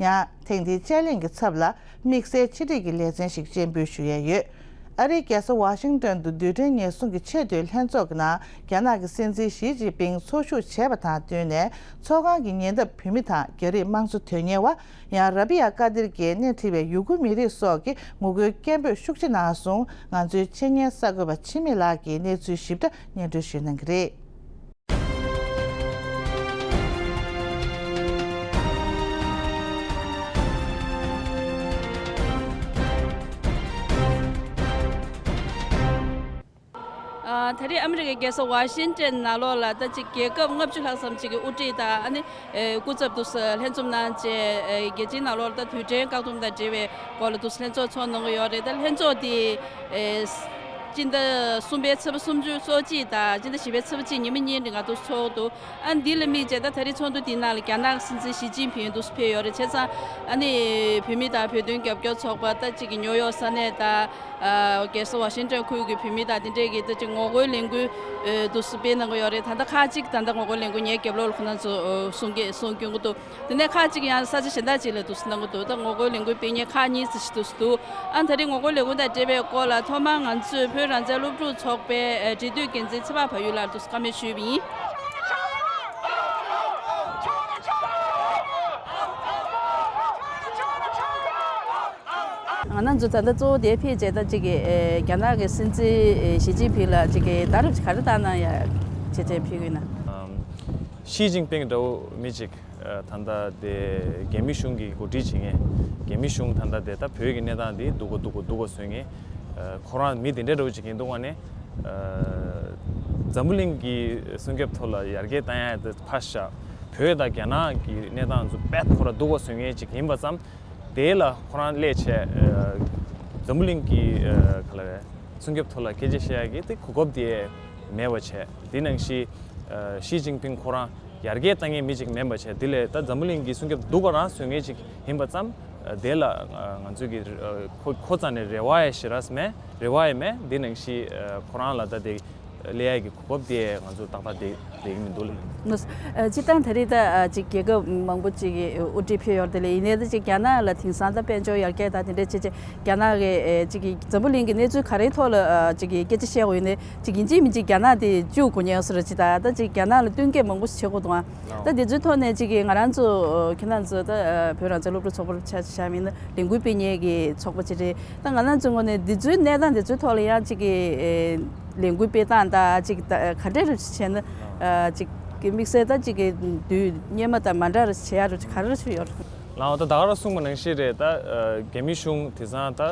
ཡང་ཐེངས་འདིའི་དཔྱད་གླེང་གི་ཚབ་ལ་དམིགས་བསལ་ཕྱི་དྲིལ་གྱི་ལེ་ཚན་ཞིག་སྤྱན་འབུལ་ཞུ་ཡས་ཡོད། ཨ་རིའི་རྒྱལ་ས་ཝ་ཤིང་ཏོན་དུ་རྡུལ་ཕྲན་ཉེན་སྲུང་གི་ཆེས་མཐོའི་ལྷན་ཚོགས་ཀྱི་ནང་རྒྱ་ནག་གི་སྲིད་འཛིན་ཞི་ཅིན་ཕིང་ཚོགས་ཞུགས་བྱས་པ་དང་བསྟུན་ནས། ཚོགས་ཁང་གི་ཉེ་འདབས་བོད་མི་དང་རྒྱ་རིགས་དམངས་གཙོ་དོན་གཉེར་བ། ཡང་ར་བི་ཡ་ཀ་དིར་གྱིས་སྣེ་ཁྲིད་པའི་ཡུ་གུར་མི་རིགས་སོགས་ཀྱིས་ངོ་རྒོལ་སྐད་འབོད་ཤུགས་ཆེ་གནང་སོང་། ང་ཚོའི་ཆེད་གཉེར་གསར་འགོད་པ་འཆི་མེད་ལགས་ཀྱིས་གནས་ཚུལ་ཞིབ་ཕྲ་སྙན་སྒྲོན་ཞུ་གནང་གི་རེད། ཨ། ད་རེས་ཨ་མི་རི་ཀའི་རྒྱལ་ས་ཝ་ཤིང་ཏན་ནང་ལོགས་ལ་ད་ཅིག་རྒྱལ་ཁབ་ལྔ་བཅུ་ལྷག་ཙམ་ཅིག་གི་དབུ་ཁྲིད་དང་ཨ་ནི་ཨེ་སྐུ་ཚབ་དུ་ལྷན་འཛོམས་གནང་བྱས། ཨེ་རྒྱལ་སྤྱིའི་ནང་ལོགས་ལ་ད་རྡུལ་ཕྲན་བཀག་སྡོམ་དང་འབྲེལ་བའི་སྐོར་ལ་དུ་ལྷན་ཚོགས་ཚོགས་གནང་གི་ཡོད་རེད། ད་ལྷན་ཚོགས་དེ་ཨེ་སྤྱི་ཟླ་གསུམ་པའི་ཚེས་པ་སུམ་ཅུ་སོ་གཅིག་དང་སྤྱི་ཟླ་བཞི་པའི་ཚེས་པ་གཅིག་ཉི་མ་གཉིས་རིང་ང་དུ་ཚོགས་འདུག་ཨ་འདི་ལ་དམིགས་བྱས་ད་ད་རེས་ཚོགས་འདུ་འདིའི་ནང་ལ་རྒྱ་ནག་སྲིད་འཛིན་ཞི་ཅིན་ཕིང་དུ་ཕེབས་ཡོད་རེད། བྱས་ཙང་ཨ་ནི་བོད་མི་དང་བོད་དོན་རྒྱབ་སྐྱོར་ཚོགས་པ་ད་ཅིག་གི་ཉོ་ཡོག་ས་གནས་དང་། ཨ། རྒྱལ་ས་ཝ་ཤིང་ཏོན་ཁུལ་གྱི་བོད་མི་དང་དེ་འདྲས་ཀྱིས་ད་ཅིག་ངོ་རྒོལ་ལས་འགུལ་ཨེ་དུ་སྤེལ་གནང་གི་ཡོད་རེད། ད་ལྟ་ཁག་ཅིག་ད་ལྟ་ངོ་རྒོལ་ལས་འགུལ་ངའི་རྒྱབ་ལོགས་ལ་ཁོ་རང་ཚོ་ཨ་གསུང་གི་གསུང་སྐྱོན་གྱི་འདུག་དེ་ནས་ཁག་ཅིག་ཡང་ས་ཆ་གཞན་དག་ཅིག་ལ་དུ་གནང་གི་འདུག་ད་ངོ་རྒོལ་ལས་འགུལ་སྤེལ་མཁན་ཁག་གཉིས་ཙམ་ཞིག་དུ་འདུག་ཨ་ད་རེས་ངོ་རྒོལ་ལས་འགུལ་དང་འབྲེལ་བའི་སྐོར་ལ་ཐོག་མར་ང་ཚོས་བོད་རང་བཙན་སློབ་ཕྲུག་ཚོགས་པའི་ཨེ་འབྲེལ་མཐུད་འགན་འཛིན་ཚེ་དཔག་བལ་ཡུལ་ལགས་དུ་བཀའ་མོལ་ཞུས་པ་ཡིན། ང་རང་ཚོ་ད་ལྟ་གཙོ་བོ་དེ་ཕེབས་རྗེས་ད་ཅིག་གི་ཨེ་རྒྱ་ནག་གི་སྲིད་འཛིན་ཨེ་ཞི་ཅིན་ཕིང་ལ་ཅིག་གི་ད་རེས་ག་རེ་བཏང་གནང་ཡ་བྱས་བྱས་ཕེབས་ཀྱི་ཡིན་ན། ཨམ། ཞི་ཅིན་ཕིང་འདྲ་བོ་མི་ཅིག་ཨ་ད་ལྟ་དེ་རྒྱ་མི་གཞུང་གི་འགོ་ཁྲིད་བྱེད་མཁན། རྒྱ་མི་གཞུང་ད་ལྟ་དེ་ད་བོད་ཀྱི་གནས་སྟངས་དེ་སྡུག་གོ་སྡུག་གོ་སྡུག་གོ་བཟོ་མཁན། ཨ་ཁོ་རང་མི་དེ་འདྲ་འདྲ་བོ་ཅིག་ཡིན་འདུག་ག་ནས། ཨ་འཛམ་བུ་གླིང་གི་སྲུང་སྐྱོབ་ཐོག་ལ་ཡར་རྒྱས་བཏང་ཡ་དེ་ཕར་བཞག་བོད་དང་རྒྱ་ནག་གི་གནས་སྟངས་ཚོ་དཔེ་ཁོ་རང་སྡུག་གོ་བཟོ་མཁན་ཅིག་ཡིན་པ་ཙམ། དེ་ལ་ཁོ་རང་སླེབས་བྱས། ཨ་འཛམ་བུ་གླིང་གི་ཨ་ག་ལ་རེད། སྲུང་སྐྱོབ་ཐོག་ལ་སྐད་ཆ་བཤད་ཡ་གི་དེ་གོ་སྐབས་དེ་མེད་པ་བྱས། དེ་ནང་བཞིན་ཨ་ཞི་ཅིན་ཕིང་ཁོ་རང་ཡར་རྒྱས་བཏང་མཁན་མི་ཅིག་མིན་པ་བྱས། དེ་ལས་ད་འཛམ་བུ་གླིང་གི་སྲུང་སྐྱོབ་སྡུག་ག་རང་བཟོ་མཁན་ཅིག་ཡིན་པ་ཙམ། ཨ་དེ་ལ་ཨ་ང་ཚོས་ཀྱི་ཨ་ཁོ་ཁོ་རྩ་ནས་རེ་བ་ཡ་ཞེ་དྲག་མེད། རེ་བ་ཡ་མེད། དེ་ནང་བཞིན་ཨ་ཁོ་རང་ལ་ད་དེ་སླེབས་ཡ་གི་གོ་སྐབས་དེ་ང་ཚོ་ཏག་ཏག་དེ་དེ་གི་མི་འདུག་ལ། ཨ་སྤྱིར་བཏང་ད་རེས་ད་ཨ་ཅིག་རྒྱལ་ཁབ་མང་པོ་ཅིག་གི་དབུ་ཁྲིད་ཕེབས་ཡོད་རེད་དེ་ལས། ཡིན་ནའི་ད་ཅིག་རྒྱ་ནག་ལ་དེང་སང་ད་དཔལ་འབྱོར་ཡར་རྒྱས་དང་དེ་འདྲས་བྱས་བྱས་རྒྱ་ནག་གི་ཨ་ཅིག་གི་འཛམ་བུ་གླིང་གི་གནས་ཚུལ་ག་རེའི་ཐོག་ལ་ཨ་ཅིག་གི་སྐད་ཆ་བཤད་དགོས་ཡིན་ནའི། ཅིག་ཡིན་གཅིག་མིན་གཅིག་རྒྱ་ནག་དེ་བཅུག་དགོས་ཉེན་སོ་ར་ཅིག་དང་། ད་ཅིག་རྒྱ་ནག་ལ་བསྟུན་མཁས་མང་པོ་ཞིག་བྱེད་དགོས་འདུག་ཨ། ད་དེ་ཚོའི་ཐོག་ནས་ཅིག་གི་ང་རང་ཚོ་ཨ་ཁྱེད་རང་ཚོ་ད་ཨ་བོད་རང་བཙན་སློབ་ཕྲུག་ཚོགས་པར་ཆ་བཞག་མིན་ན་ལས་འགུལ་སྤེལ་མཁན་གྱི་ཚོགས་པ་ཅིག་རེད། ད་ང་རང་ཚོའི་ངོས་ནས་འདི་ཚོའི་གནས་སྟངས་འདི་ཚོའི་ཐོག་ལ་ཡང་ཅིག་གི་ཨེ་ལས་འགུལ་སྤེལ་སྟངས་དང་ཅིག་ད་ག་འདྲས་རེ་བྱས་ན་ཨ་ཅིག་གི་དམིགས་བསལ་ད་ཅིག་གི་དུས་སྔོན་མ་དང་མ་འདྲ་རེ་བྱེད་ཡ་རེ་ག་རེ་རེ་ཡོད་རེད། ལའང་ད་ད་ག་རང་གསུངས་པ་ནང་བཞིན་རེད། ད་ཨ་རྒྱ་མི་གཞུང་དེང་སང་ད་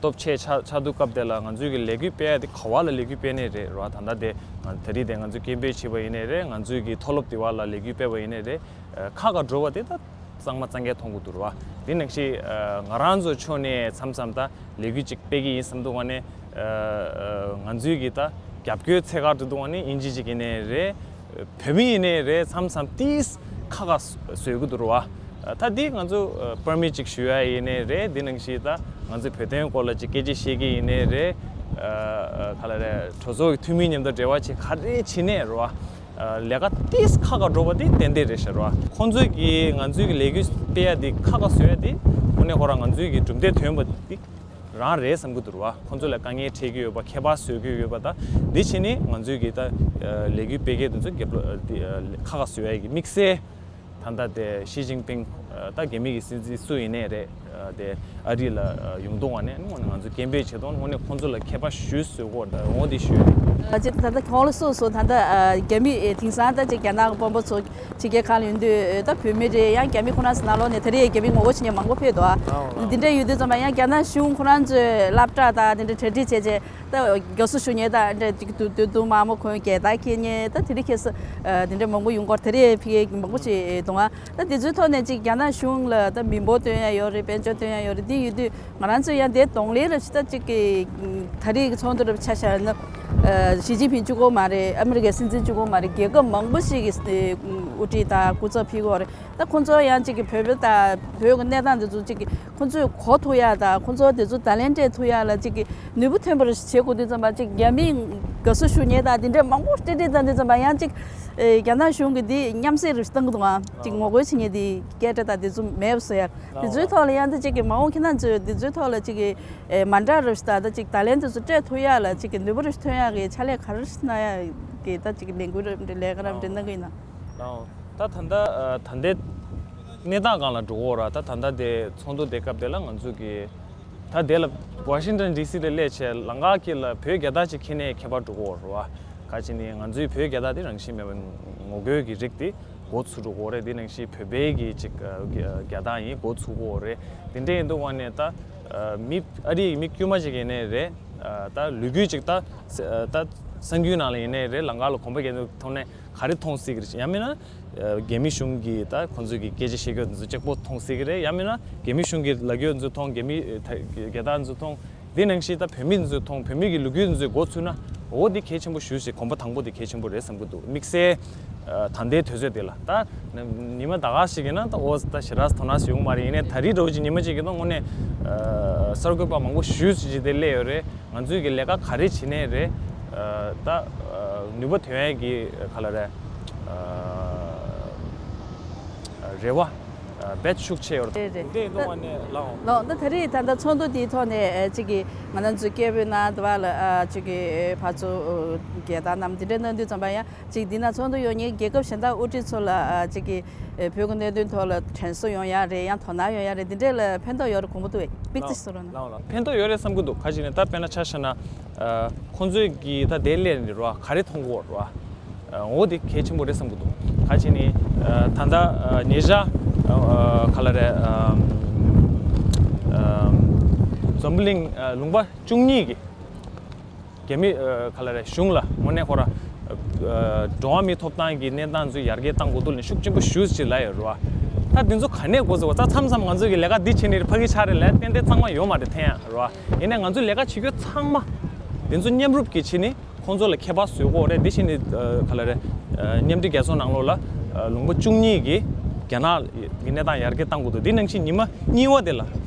སྟོབས་ཆེ་ཆགས་ཆགས་དུས་སྐབས་དེ་ལ་ང་ཚོའི་གི་ལས་འགུལ་སྤེལ་ཡ་དེ་ག་བ་ལ་ལས་འགུལ་སྤེལ་ནའི་རེད་ར། ད་ལྟ་དེ་ང་ད་རེས་དེ་ང་ཚོས་སྐད་འབོད་བྱས་པ་ཡིན་ནའི་རེད། ང་ཚོའི་གི་མཐོ་སློབ་དེ་བ་ལ་ལས་འགུལ་སྤེལ་བ་ཡིན་ནའི་རེད། ཨ་ཁག་ཁག་འགྲོ་བ་དེ་ད་གཙང་མ་གཙང་རྐྱང་མཐོང་གི་འདུག་ར། དེ་ནང་བཞིན་ཨ་ང་རང་ཚོ་ཕྱོགས་ནས་མཚམས་མཚམས་ད་ལས་འགུལ་ཅིག་སྤེལ་གི་ཡིན་བསམ་འདུག་ག་ནས། ཨ་ཨ་ང་ཚོའི་གི་ད་རྒྱབ་སྐྱོར་ཚད་ག་འགྲོ་འདུག་ག་ནས་ཨིན་ཇི་ཅིག་ཡིན་ནའི་རེད། བོད་མི་ཡིན་ནའི་རེད། མཚམས་མཚམས་ཏིས་ཁ་ཁ་བཟོ་གི་འདུག་ར་བ། ད་འདི་ང་ཚོ་པར་མི་ཅིག་ཞུ་ཡ་ཡིན་ནའི་རེད། འདི་ནང་བཞིན་ད་ང་ཚོ་བོད་དོན་སྐོར་ལ་ཅིག་སྐད་ཆ་བཤད་ཀྱི་ཡིན་ནའི་རེད། ཨ་ཨ་ག་ལ་རེད། གྲོས་ཚོགས་ཀྱི་འཐུས་མི་མཉམ་དུ་འབྲེལ་བ་བྱེད་ག་རེ་བྱེད་ནའི་རེད་བ། ཨ་ལས་ཀ་ཏིས་ཁ་ཁ་འགྲོ་བ་འདི་ཏན་ཏན་རེད་ཤག་ར་བ། ཁོང་ཚོས་ཀྱིས་ང་ཚོའི་གི་ལས་འགུལ་སྤེལ་ཡ་འདི་ཁ་ཁ་བཟོ་ཡ་འདི་དངོས་གནས་ཁོ་རང་ང་ཚོའི་གི་གྲུབ་འབྲས་ཐོན་པ་འདི། རང་རེད་བསམ་གྱི་འདུག་ར་བ། ཁོང་ཚོ་ལ་དཀའ་ངལ་འཕྲད་ཀྱི་ཡོད་པ། ཁྱད་པར་བཟོ་གི་ཡོད་པ། ད་འདི་བྱས་ནས་ང་ཚོའི་གི་ད་ལས་འགུལ་སྤེལ་མཁན་དེ་ཚོ་རྒྱབ་ལ་འདི་ཁ་ཁ་བཟོ་ཡ་གི་དམིགས་བསལ། ད་ལྟ་དེ་ཞི་ཅིན་ཕིང་ད་རྒྱ་མི་གི་སྲིད་འཛིན་སུ་ཡིན་ནའི་རེད། དེ་ཨ་རི་ལ་ཡོང་དུས་ང་ནས་དངོས་གནས་ང་ཚོ་སྐད་འབོད་བྱེད་དུས་དངོས་གནས་ཁོང་ཚོ་ལ་མཁས་པ་ཞུ་བཟོ་གོ་ད་འོ་དེ་ཞུ། ད་ད་ཁོང་ལ་སོ་སོ་ད་ལྟ་རྒྱ་མི་དེང་སང་ད་ཅིག་རྒྱ་ནག་གི་དཔོན་པོ་ཚོ། ཕྱི་རྒྱལ་ཁག་ལ་ཡོང་དུས་ད་བོད་མི་རེད། ཡང་རྒྱ་མི་ཁོ་རང་ཚོ་ནང་ལོགས་ནས་ད་རེས་རྒྱ་མི་ངོ་རྒོལ་བྱེད་མཁན་མང་པོ་ཕེབས་འདུག་ཨ། འདི་འདྲ་ཡོད་དུས་ཙམ་པ་ཡང་རྒྱ་ནག་གཞུང་ཁོ་རང་ཚོས་སློབ་གྲྭ་དང་དེ་འདྲ་གྲ་སྒྲིག་བྱས་རྗེས་ད་རྒྱ་སྐྱོར་ཞུ་མཁན་དང་འདྲ་ཅིག་དུ་དུ་དུ་མ་མོ་ཁོང་རྒྱལ་དར་འཁྱེར་མཁན་ད་དེ་རིང་ཁ་སང་དེ་འདྲ་མང་པོ་ཡོང་སྐོར་ད་རེས་ཕ་གིར་མང་པོ་ཞིག་འདུག་ཨ། ད་དེ་ཚོའི་ཐོག་ནས་ཅིག་རྒྱ་ནག་གཞུང་ལ་ད་མི་འབོར་སྟོན་ཡ་ཡོད་རེད། དཔལ་འབྱོར་སྟོན་ཡ་ཡོད་རེད། འདི་ཡོད་དུས། ང་རང་ཚོས་ཡང་དེ་གདོང་ལེན་རེ་ཞིག་ད་ཅིག་གི་ད་རེས་ཀྱི་ཚོགས་འདུ་རེ་ཆ་བཞག་ན། ཞི་ཅིན་ཕིང་གཅིག་པོ་མ་རེད། ཨ་མི་རི་ཀའི་སྲིད་འཛིན་གཅིག་པོ་མ་རེད། རྒྱལ་ཁབ་མང་པོ་ཞིག་གི་ དབུ་ཁྲིད་དང་སྐུ་ཚབ་ཕེབས་ཀྱི་ཡོད་རེད། ད་ཁོང་ཚོ་ཡང་ཅིག་གི་བོད་པ་དང་བོད་ཀྱི་གནས་སྟངས་འདི་ཚོ་ཅིག་གི་ཁོང་ཚོས་གོ་ཐུབ་ཡ་དང་ཁོང་ཚོ་འདི་ཚོ་བརྡ་ལན་སྤྲད་ཐུབ་ཡ་ལ་ཅིག་གི་ནུས་པ་ཐོན་པ་རེ་བྱེད་དགོས་དུས་ཙམ་པ་ཅིག་རྒྱ་མིས་དགའ་བསུ་ཞུ་མཁན་དང་དེ་འདྲས་མང་པོ་སྤྲད་སྤྲད་དང་དུས་ཙམ་པ་ཡང་ཅིག་ཨེ་རྒྱ་ནག་གཞུང་གིས་འདི་མཉམ་བསྲེས་རེ་བཏང་གི་འདུག་ཨང་། ཅིག་ངོ་རྒོལ་བྱེད་མཁན་དེ་སྐད་སྒྲ་དང་དེ་ཚོ་མེད་པ་བཟོ་ཡ། དེ་ཚོའི་ཐོག་ལ་ཡང་ད་ཅིག་གི་མ་འོངས་ཁྱེད་རང་ཚོས་དེ་ཚོའི་ཐོག་ལ་ཅིག་གི་ཨེ་མ་འདྲ་རེ་ཞིག་དང་ད་ཅིག་བརྡ་ལན་དེ་ཚོ་སྤྲད་ཐུབ་ཡ་ལ་ཅིག་གི་ནུས་པ་རེ་ཞིག་ཐོན་ཡ་གི་ཕྱག་ལས་ག་རེ་ཞིག་གནང་ཡ་གི་ད་ཅིག་ལས་འགུལ་རེ་འདྲ་ལས་ཀ་རེ་འདྲ་གནང་གི་ཡིན་ན། ལའོ། ད་ད་ལྟ་ཨ་ད་ལྟའི་གནས་སྟངས་སྒང་ལ་འགྲོ་གི་ཡོད་ར། ད་ད་ལྟ་དེ་ཚོགས་འདུ་དེ་སྐབས་དེ་ལ་ང་ཚོ་གི་ད་དེ་ལ་ཝ་ཤིང་ཏོན་ཌི་སི་ལ་སླེབས་བྱས་ལམ་ཁ་དཀྱིལ་ལ་བོད་རྒྱལ་དར་ཅིག་འཁྱེར་ནས་ཁྱད་པར་འགྲོ་གི་ཡོད་ར་བ། ག་ཅི་ནི་ང་ཚོའི་བོད་རྒྱལ་དར་དེ་རང་བཞིན་མེད་པའི་ངོ་རྒོལ་གྱི་རིགས་དེ་འགོ་ཚུགས་འགྲོ་གི་ཡོད་རེད། དེ་ནང་བཞིན་བོད་པའི་གི་ཅིག་ཨ་རྒྱལ་དར་ཡིན་འགོ་ཚུགས་ཀྱི་ཡོད་རེད། དེ་འདྲ་ཡིན་དུས་ངོས་ནས་ད་ཨ་མི་ཨ་རིའི་མི་དཀྱུས་མ་ཅིག་ཡིན་ནའི་རེད། ཨ་ད་ལོ་རྒྱུས་ཅིག་ད་ས་ཨ་ད་གསར་འགྱུར་ནང་ལ་ཡིན་ནའི་རེད། ལམ་ཁ་ལ་གོམ་པ་རྒྱག་དུས་ཐོག་ནས་ག་རེ་མཐོང་སྲིད་ཀྱི་རེད། ཡང་མིན་ན་ཨ་རྒྱ་མི་གཞུང་གིས་ད་ཁོང་ཚོས་ཀྱི་སྐད་ཆ་བཤད་རྒྱུ་འདི་ཚོ་གཅིག་པོ་མཐོང་སྲིད་ཀྱི་རེད། ཡང་མིན་ན་རྒྱ་མི་གཞུང་གིས་ལབ་རྒྱུ་འདི་ཚོ་མཐོང་། རྒྱ་མི་ཨ་ད་རྒྱལ་དར་འདི་ཚོ་མཐོང་། དེ་ནང་བཞིན་ད་བོད་མི་འདི་ཚོས་མཐོང་། བོད་མི་གི་ལོ་རྒྱུས་འདི་ཚོས་འགོ་ཚུགས་ན་འོ་འདི་གལ་ཆེན་པོ་ཞེ་པོ་ཅིག་གོམ་པ་དང་པོ་འདི་གལ་ཆེན་པོ་རེད་བསམ་གྱི་འདུག་དམིགས་བསལ་ཨ་ད་ལྟའི་དུས་ཚོད་འདི་ལ་ད་ཉི་མ་ད་ག་ཞིག་ཡིན་ན་ད་འོ་ད་ཞེ་དྲག་དོ་སྣང་ཞིག་ཡོང་མ་རེད། ཡིན་ནའི་ད་རེས་འདྲ་བོ་ཅིག་ཉི་མ་ཅིག་གི་ཐོག་དངོས་གནས་ཨ་གསར་འགོད་པ་མང་པོ་ཞེ་པོ་ཅིག་དེ་སླེབས་ཡོད་རེད། ང་ཚོས་ཀྱི་ལས་ཀ་ག་རེ་བྱེད་ནའི་རེད། ཨ་ད་ཨ་ནུས་པ་ཐོན་ཡས་ཀྱི་ག་ལ་རེད། ཨ་རེ་བ་ཨ་རྦད་ཤུགས་ཆེ་ཡོད་རེད། རེད་རེད། འདི་ཡིན་དུས་ངོས་ནས་ལའོ། ལའོ། ད་ད་རེས་ད་ལྟ་ཚོགས་འདུ་འདིའི་ཐོག་ནས་ཨ་ཅིག་གི་ང་རང་ཚོའི་སྐད་འབོད་གནང་འདུག་བ་ལ། ཨ་ཅིག་གི་ཨ་ཕར་ཚུར་ཨ་རྒྱལ་དར་བསྣམས་འདི་འདྲ་གནང་དུས་ཙམ་པ་ཡང་ཅིག་འདི་ན་ཚོགས་འདུ་ཡོད་མཁན་རྒྱལ་ཁབ་གཞན་དག་དབུ་ཁྲིད་ཚོ་ལ་ཨ་ཅིག་གི་ཨ་བོད་ཀྱི་གནད་དོན་ཐོག་ལ་དྲན་གསོ་ཡོང་ཡ་རེད། ཡང་དོ་སྣང་ཡོང་ཡ་རེད། འདི་འདྲ་ལ་ཕན་ཐོགས་ཡོད་རེད་དགོངས་པ་འདུག་བས། པིག་ཏི་སོ་རོ་ན། ལའོ་ལའོ། ཕན་ཐོགས་ཡོད་རེད་བསམ་གྱི་འདུག་ག་ཅི་ནས་ད་དཔེར་ན་ཆ་བཞག་ན་ཨ་ཁོང་ཚོས་ཀྱི་ད་དེ་སླེབས་ནས་རོ་ག་རེ་མཐོང་གི་ཡོད་རོ། འོ་དེ་གལ་ཆེན་པོ་རེད་བསམ་གྱི་འདུག་ག་ཅི་ནི་ཨ་ད་ལྟ་ཨ་ཉེ་ཆར་ཨ་ག་ལ་རེད། ཨ་ཨ་འཛམ་བུ་གླིང་ཨ་ལུང་པ་བཅུ་གཉིས་ཀྱི་རྒྱ་མི་ཨ་ག་ལ་རེད་གཞུང་ལ་དངོས་གནས་ཁོ་ར་ཨ་འགྲོ་བ་མིའི་ཐོབ་ཐང་གི་གནས་སྟངས་ཚོ་ཡར་རྒྱས་གཏང་དགོས་འདུག་ལ་ཤུགས་ཆེན་པོ་ཞུས་ཅིག་ལབ་ཡོད་རེད་བ། ད་དེ་ཚོ་ག་ནས་འགོ་ཚུགས་པ། ད་མཚམས་མཚམས་ང་ཚོ་གི་ལས་ཀ་འདི་བྱས་ནས་ཕ་གི་ཆགས་རེད་ལབ་ཏན་ཏན་གཙང་མ་ཡོད་མ་རེད། ཐེན་ཡ་རེད་བ། ཡིན་ནའི་ང་ཚོ་ལས་ཀ་བྱེད་རྒྱུ་ཚང་མ་དེ་ཚོ་མཉམ་རུབ་ཀྱིས་བྱས་ནི། ཁོང་ཚོ་ལ་ཁྱད་པར་བཟོ་དགོས་རེད། དེ་བཞིན་ནི་ཨ་ག་ལ་རེད། ཨ་མཉམ་འབྲེལ་རྒྱལ་ཚོགས་ནང་ལོགས་ལ་ཨ་ལུང་པ་བཅུ་གཉིས་ཀྱི་རྒྱ་ནག་གི་གནས་སྟངས་ཡར་རྒྱས་གཏང་དགོས་འདུག་དེ་ནང་བཞིན་ཉི་མ་གཉིས་པ་དེ་ལ་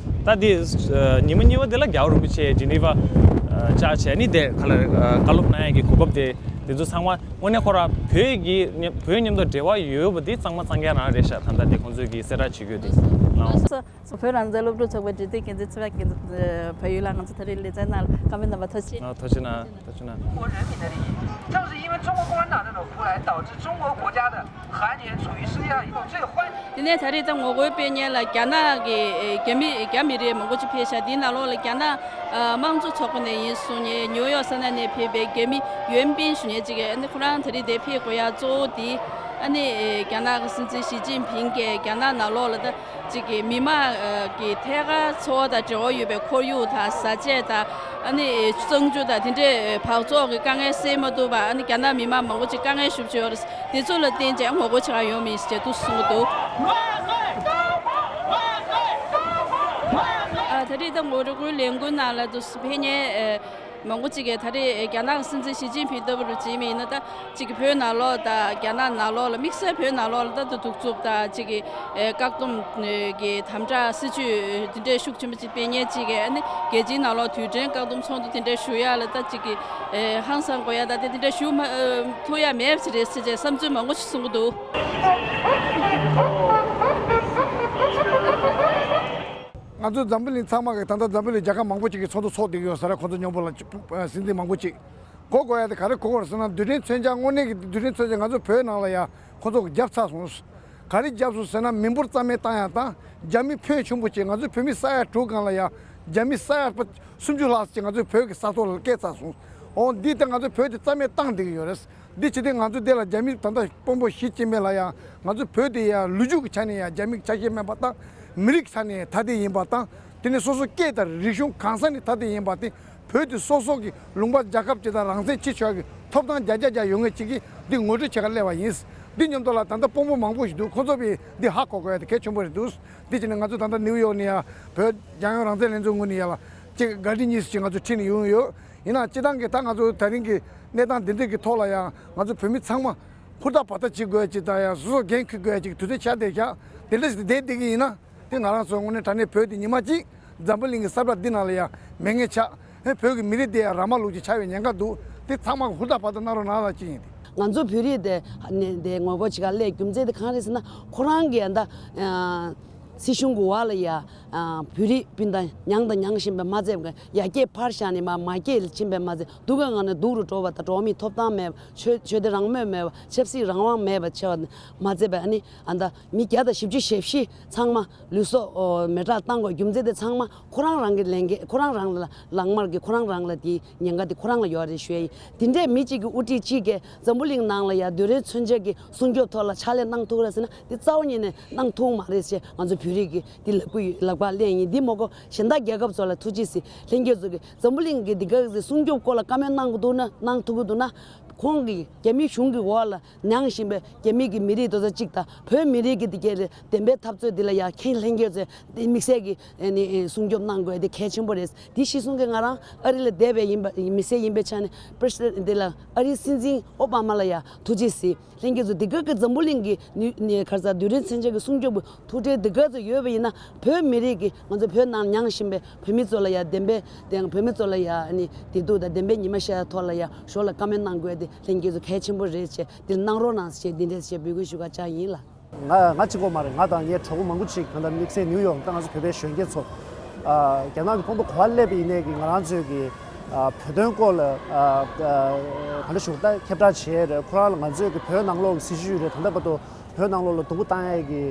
ད་དེ་ཨ་ཉི་མ་གཉིས་པ་དེ་ལ་རྒྱལ་བ་རིན་པོ་ཆེ་ཇི་ནི་ཝ་ཨ་བཅར་བྱས་ནི་དེ་ག་ལ་རེད། ཨ་བཀའ་སློབ་གནང་ཡས་ཀྱི་གོ་སྐབས་དེ་དེ་ཚོ་ཚང་མ་དངོས་གནས་ཁོ་ར་བོད་ཀྱི་མཉམ་བོད་མཉམ་དུ་འབྲེལ་བ་ཡོད་པ་དེ་གཙང་མ་གཙང་རྐྱང་རང་རེད་ཤག་ད་ལྟ་དེ་ཁོང་ཚོས་ཀྱི་གསལ་བསྒྲགས་བྱེད་དགོས་དེ་ལའོ། བོད་རང་བཙན་སློབ་ཕྲུག་ཚོགས་པའི་སྒྲིག་སྟེགས་འགན་འཛིན་ཚེ་དབང་རྒྱལ་མཚན་བལ་ཡུལ་ལགས། ང་ཚོ་ད་རེས་ལེ་ཚན་ནང་ལ་བཀའ་མོལ་གནང་བར་ཐུགས་རྗེ་ཆེ། ཨ་ཐུགས་རྗེ་གནང་། ཐུགས་རྗེ་གནང་། 国人民的利益。正是因为中国共产党那种腐败，导致中国国家的繁衍处于世界上一个最坏的 དེ་ནས་ད་རེས་ད་ངོ་རྒོལ་སྤེལ་མཁན་ལ་རྒྱ་ནག་གི་ཨེ་རྒྱ་མི་རྒྱ་མི་རིགས་མང་པོ་ཅིག་ཕེབས་ཤག་དེའི་ནང་ལོགས་ལ་རྒྱ་ནག་ཨ་དམངས་གཙོ་ཚོགས་པ་ནས་ཡིན་གསུང་མཁན། ནིའུ་ཡོག་ས་གནས་ནས་ཕེབས་པའི་རྒྱ་མི་ཡོན་པིན་ཞུ་མཁན་ཅིག་གིས་ཨ་ནི་ཁོ་རང་ད་རེས་དེ་ཕེབས་དགོས་ཡ་གཙོ་བོ་དེ་ཨ་ནི་ཨེ་རྒྱ་ནག་གི་སྲིད་འཛིན་ཞི་ཅིན་ཕིང་གིས་རྒྱ་ནག་ནང་ལོགས་ལ་ད་ཅིག་གི་མི་མང་གི་ཐད་ཀར་འཚོ་བ་དང་འབྲེལ་བ་ཡོད་པའི་ཁོར་ཡུག་དང་བཟའ་ཆས་དང་ཨ་ནི་གཙང་ཆུ་དང་དེ་འདྲའི་འབག་བཙོག་གི་དཀའ་ངལ་སེལ་མ་ཐུབ་པར་ཨ་ནི་རྒྱ་ནག་མི་མང་མང་པོ་ཅིག་དཀའ་ངལ་ཞེ་པོ་ཅིག་ཡོད་རེད། དེ་ཚོ་ལ་བརྟེན་བྱས་ངོ་རྒོལ་བྱེད་ག་ཡོང་མིན་ཞེས་དུ་གསུང་གི་འདུག་ཨ་ད་རེས་ད་ངོ་རྒོལ་ལས་འགུལ་ནང་ལ་དུ་ཕེབས་མཁན་ཨེ་མང་པོ་ཅིག་གིས་ད་རེས་རྒྱ་ནག་སྲིད་འཛིན་ཞི་ཅིན་ཕིང་ལྟ་བུ་རུ་བྱེད་མི་ཡིན་ན་ད་ཅིག་གི་བོད་ནང་ལོགས་དང་རྒྱ་ནག་ནང་ལོགས་ལ་དམིགས་བསལ་བོད་ནང་ལོགས་ལ་ད་དུ་གདུག་རྩུབ་དང་ཅིག་གི་ཨེ་བཀག་སྡོམ་གི་དམ་དྲག་སྲིད་ཇུས་དེ་འདྲའི་ཤུགས་ཆེན་པོ་ཅིག་སྤེལ་མཁན་ཅིག་གིས་ཨ་ནི་རྒྱལ་སྤྱིའི་ནང་ལོགས་རྡུལ་ཕྲན་བཀག་སྡོམ་ཚོགས་འདུ་དེ་འདྲ་ཞུ་ཡ་ལ་ད་ཅིག་གི་ཨེ་ཧང་སང་དགོས་ཡ་ད་དེ་དེ་འདྲ་ཞུ་མ་ཨེ་ཐུབ་ཡ་མེད་པ་ཅིག་རེད་ཟེར་བྱས་བསམ་ཚུལ་མང་པོ་ཞིག་གསུང་གི་འདུག་ང་ཚོ་འཛམ་བུ་གླིང་ཚང་མ་གི་ད་ལྟ་འཛམ་བུ་གླིང་རྒྱལ་ཁབ་མང་པོ་ཅིག་གི་ཚོགས་འདུ་ཚོགས་བསྡད་ཀྱི་ཡོད་ས་རེད། ཁོང་ཚོ་མཉམ་པོ་ལ་སྲིད་འཛིན་མང་པོ་ཅིག་གོ་དགོས་ཡ་དེ་ག་རེ་གོ་དགོས་རེད་ཟེར་ན། རྡུལ་ཕྲན་མཚོན་ཆ་དངོས་གནས་ཀྱི་རྡུལ་ཕྲན་མཚོན་ཆ་ང་ཚོ་བོད་ནང་ལ་ཡ་ཁོང་ཚོ་གིས་བརྒྱབ་ཚར་སོང་། ག་རེ་བརྒྱབ་སོང་ཟེར་ན། མི་འབོར་རྩ་མེད་བཏང་ཡ་དང་རྒྱ་མི་ཕོན་ཆེན་པོ་ཅིག་ང་ཚོ་བོད་མི་ས་ཡ་དྲུག་སྒང་ལ་ཡ་རྒྱ་མི་ས་ཡ་སུམ་ཅུ་ལྷག་ཅིག་ང་ཚོའི་བོད་ཀྱི་ས་ཐོག་ལ་སྐྱེལ་ཚར་སོང་། འོ་འདི་ལྟར་ང་ཚོ་བོད་དེ་རྩ་མེད་བཏང་བསྡད་ཀྱི་ཡོད་རེད། འདི་བྱེད་དུས་ང་ཚོ་འདི་ལ་རྒྱ་མི་ད་ལྟ་དཔོན་པོ་ཞི་ཅིན་ཕིང་ལ་ཡང་ང་ཚོ་བོད་དེ་ཡང་ལོ་རྒྱུས་ཀྱི་ཆ་ནས་ཡང་རྒྱ་མི་གི་ཆ་ཤས་མིན་པ་དང་། མི་རིགས་ཆ་ནས་ཐ་དད་ཡིན་པ་དང་། དེ་ནས་སོ་སོ་སྐད་དང་རིག་གཞུང་གང་ས་ནས་ཐ་དད་ཡིན་པ་དེ། བོད་དེ་སོ་སོ་གི་ལུང་པ་རྒྱལ་ཁབ་ཅིག་དང་རང་བཙན་ཅིག་ཆགས་ཀྱི་ཐོབ་ཐང་བརྒྱ་ཆ་བརྒྱ་ཡོད་མཁན་ཅིག་གིས་འདི་ངོ་སྤྲོད་བྱེད་ག་སླེབས་པ་ཡིན། འདི་མཉམ་དུ་ལ་ད་ལྟ་དཔོན་པོ་མང་པོ་ཞིག་འདུག་ཁོང་ཚོ་བས་འདི་ཧ་གོ་དགོས་ཡ་དེ་གལ་ཆེན་པོ་རེད་འདུག་འདི་བྱས་ནས་ང་ཚོ་ད་ལྟ་ནིའུ་ཡོག་ནས་ཡང་བོད་རྒྱལ་ཡོངས་རང་བཙན་ལྷན་ཚོགས་ངོས་ནས་ཡང་ལ་ཅིག་བཀའ་འདྲི་གཉིས་ཤིག་ང་ཚོ་ཁྲིད་ནས་ཡོང་ཡོད། ཡིན་ནའང་སྤྱིར་བཏང་གི་ད་ང་ཚོ་ད་རིང་གི་གནས་སྟངས་འདི་འདྲ་གི་ཐོག་ལ་ཡང་ང་ཚོ་བོད་མི་ཚང་མ་ ཧུར་ཐག་བར་ཐག་བྱེད་དགོས་ཡ་ཅིག་དང་ཡང་སོ་སོ་འགན་འཁུར་དགོས་ཡ་ཅིག་དུས་ཚོད་ཆགས་བསྡད་ཤག་དེ་འདྲ་ཞིག་བསྡད་བསྡད་ཀྱི་ཡིན་ན། དེ་ང་རང་ཚོའི་ངོས་ནས་དྲང་གནས་བོད་དེ་ཉི་མ་གཅིག་འཛམ་བུ་གླིང་གི་ས་བཀྲ་འདི་ནང་ལ་ཡང་མེད་མཁན་ཆགས། ཨེ་བོད་ཀྱི་མི་རིགས་དེ་ཡང་ར་མ་ལུག་ཅིག་ཆགས་པའི་ཉེན་ཁ་འདུག་དེ་ཚང་མ་གི་ཧུར་ཐག་བར་ཐག་གནང་རོགས་གནང་ལ་ཅིག་ཡིན་ཏེ། ང་ཚོ་བོད་རིགས་དེ་ནས་དེ་ངོ་རྒོལ་བྱེད་ག་སླེབས་རྒྱུ་མཚན་དེ་གང་རེད་ཟེར་ན། ཁོ་རང་གིས་ད་སྲིད་གཞུང་གི་འོག་ལ་ཡ་བོད་རིགས་སྤུན་ཟླ་མྱངས་དང་མྱངས་བཞིན་པའི་མ་ཚད་པ་ཡར་རྒྱས་ཕར་བཞག་ནས་མ་མར་རྒྱས་ཕྱིན་པའི་མ་ཚད་སྡུག་གི་ངང་ནས་སྡུག་རུ་འགྲོ་བ་དང་། འགྲོ་བ་མིའི་ཐོབ་ཐང་མེད་པ། ཆོས་ཆོས་དད་རང་མོས་མེད་པ། ཆབ་སྲིད་རང་དབང་མེད་པ་ཆགས་པ་མ་ཚད་པ། ཨ་ནི་ཨ་ད་མི་བརྒྱ་དང་བཞི་བཅུ་ཞེ་བཞི་ཚང་མ་ལུས་སྲོག་མེ་སྲེག་བཏང་དགོས་རྒྱུ་མཚན་དེ་ཚང་མ་ཁོ་རང་རང་གི་ལས་འགན། ཁོ་རང་རང་ལ་ལག་དམར་གྱིས་ཁོ་རང་རང་ལ་དེའི་ཉེན་ཁ་དེ་ཁོ་རང་ལ་ཡོད་རེད་ཞུ་ཡ་ཡིན། དེ་འདྲས་མི་གཅིག་གི་དབུ་ཁྲིད་གཅིག་གིས་འཛམ་བུ་གླིང་ནང་ལ་ཡ་རྡུལ་ཕྲན་མཚོན་ཆ་གི་སྲུང་སྐྱོབ་ཐོག་ལ་ཕྱག་ལས་གནང་ཐུབ་རེད་ཟེར་ན། དེ་རྩ་བ་ཉིད་ནས་གནང་ཐུབ་མ་རེད་ཅེས་ང་ཚོ་བོད་རིགས་ཀྱིས་དེ་ལབ་ཀྱི་ཡོད། ལག་པ་ལེན་ཡིན། དེ་མ་གཏོགས་གཞན་དག་རྒྱལ་ཁབ་ཚོ་ལ་ཐུགས་རྗེ་གཟིགས། ལྷན་རྒྱས་ཚོ་གིས་འཛམ་བུ་གླིང་གི་འདི་ག་གི་སྲུང་སྐྱོབ་སྐོར་ལ་བཀའ་མོལ་གནང་གི་འདུག་ན། གནང་ཐུབ་ཀྱི་འདུག་ན། ཁོང་གིས་རྒྱ་མི་གཞུང་གི་འོག་ལ་མྱངས་བཞིན་པའི་རྒྱ་མི་གི་མི་རིགས་དེ་ཚོ་གཅིག་དང་། བོད་མི་རིགས་ཀྱི་འདི་གའི་བདེན་པའི་འཐབ་རྩོད་འདི་ལ་ཡ་ཁྱེད་ལྷན་རྒྱས་ཚོས་དེ་དམིགས་བསལ་གྱི་ཨ་ནི་སྲུང་སྐྱོབ་གནང་དགོས། དེ་གལ་ཆེན་པོ་རེད། དེ་གཞི་བཟུང་གི་ང་རང་ཨ་རི་ལ་བསྡད་པའི་ཡིན་པ་མི་སེར་ཡིན་པའི་ཆ་ནས་པེ་རེ་སི་ཌེན་ཊི་འདི་ལ་ཨ་རིའི་སྲིད་འཛིན་ཨོ་བྷ་མ་ལ་ཡ་ཐུགས་རྗེ་གཟིགས། ལྷན་རྒྱས་ཚོ་འདི་ག་གི་འཛམ་བུ་གླིང་གི་ནུས་ནས་ག་རེ་ཟེར་རྡུལ་ཕྲན་མཚོན་ཆ་གི་སྲུང་སྐྱོབ་ཀྱི་ཐུགས་ཁྲལ་འདི་ག་ཚོད་ཡོད་པ་ཡིན་ན། བོད་མི་རིགས་ཀྱི་ང་ཚོ་བོད་ནང་མྱངས་བཞིན་པའི་བོད་མི་ཚོ་ལ་ཡ་བདེན་པའི་བདེན། བོད་མི་ཚོ་ལ་ཡ་ཨ་ནི་བདེ་སྡུག་དང་བདེན་པའི་ཉི་མ་ཤར་ཐོག་ལ་ཡ་ཞོར་ལ་བཀའ་མོལ་གནང་དགོས་དེ་ལྷན་རྒྱས་ཚོ་གལ་ཆེན་པོ་རེད་ཅེས་འདིར་གནང་རོགས་གནང་ཞེས་འདི་འདྲས་ཞེས་འབོད་སྐུལ་ཞུ་ག་བཅར་ཡིན་ལགས། ང་ང་གཅིག་པོ་མ་རེད། ང་དང་ངའི་གྲོགས་པོ་མང་པོ་ཅིག་ད་ལྟ་དམིགས་བསལ་ནིའུ་ཡོག་ད་ང་ཚོ་བོད་པའི་གཞོན་སྐྱེས་ཚོ། ཨ་རྒྱ་ནག་གི་དཔོན་པོ་ག་པར་སླེབས་པ་ཡིན་ནའི་གི་ང་རང་ཚོའི་གི་ཨ་བོད་དོན་སྐོར་ལ་ཨ་ཨ་ག་འདྲ་ཞུ། ད་ཁྱབ་བསྒྲགས་བྱས་རེད། ཁོ་རང་ལ་ང་ཚོའི་གི་བོད་ནང་ལོགས་ཀྱི་སྲིད་བྱུས་རེད། ད་ལྟ་བར་དུ་བོད་ནང་ལོགས་ལ་སྡུག་པོ་བཏང་ཡས་ཀྱི་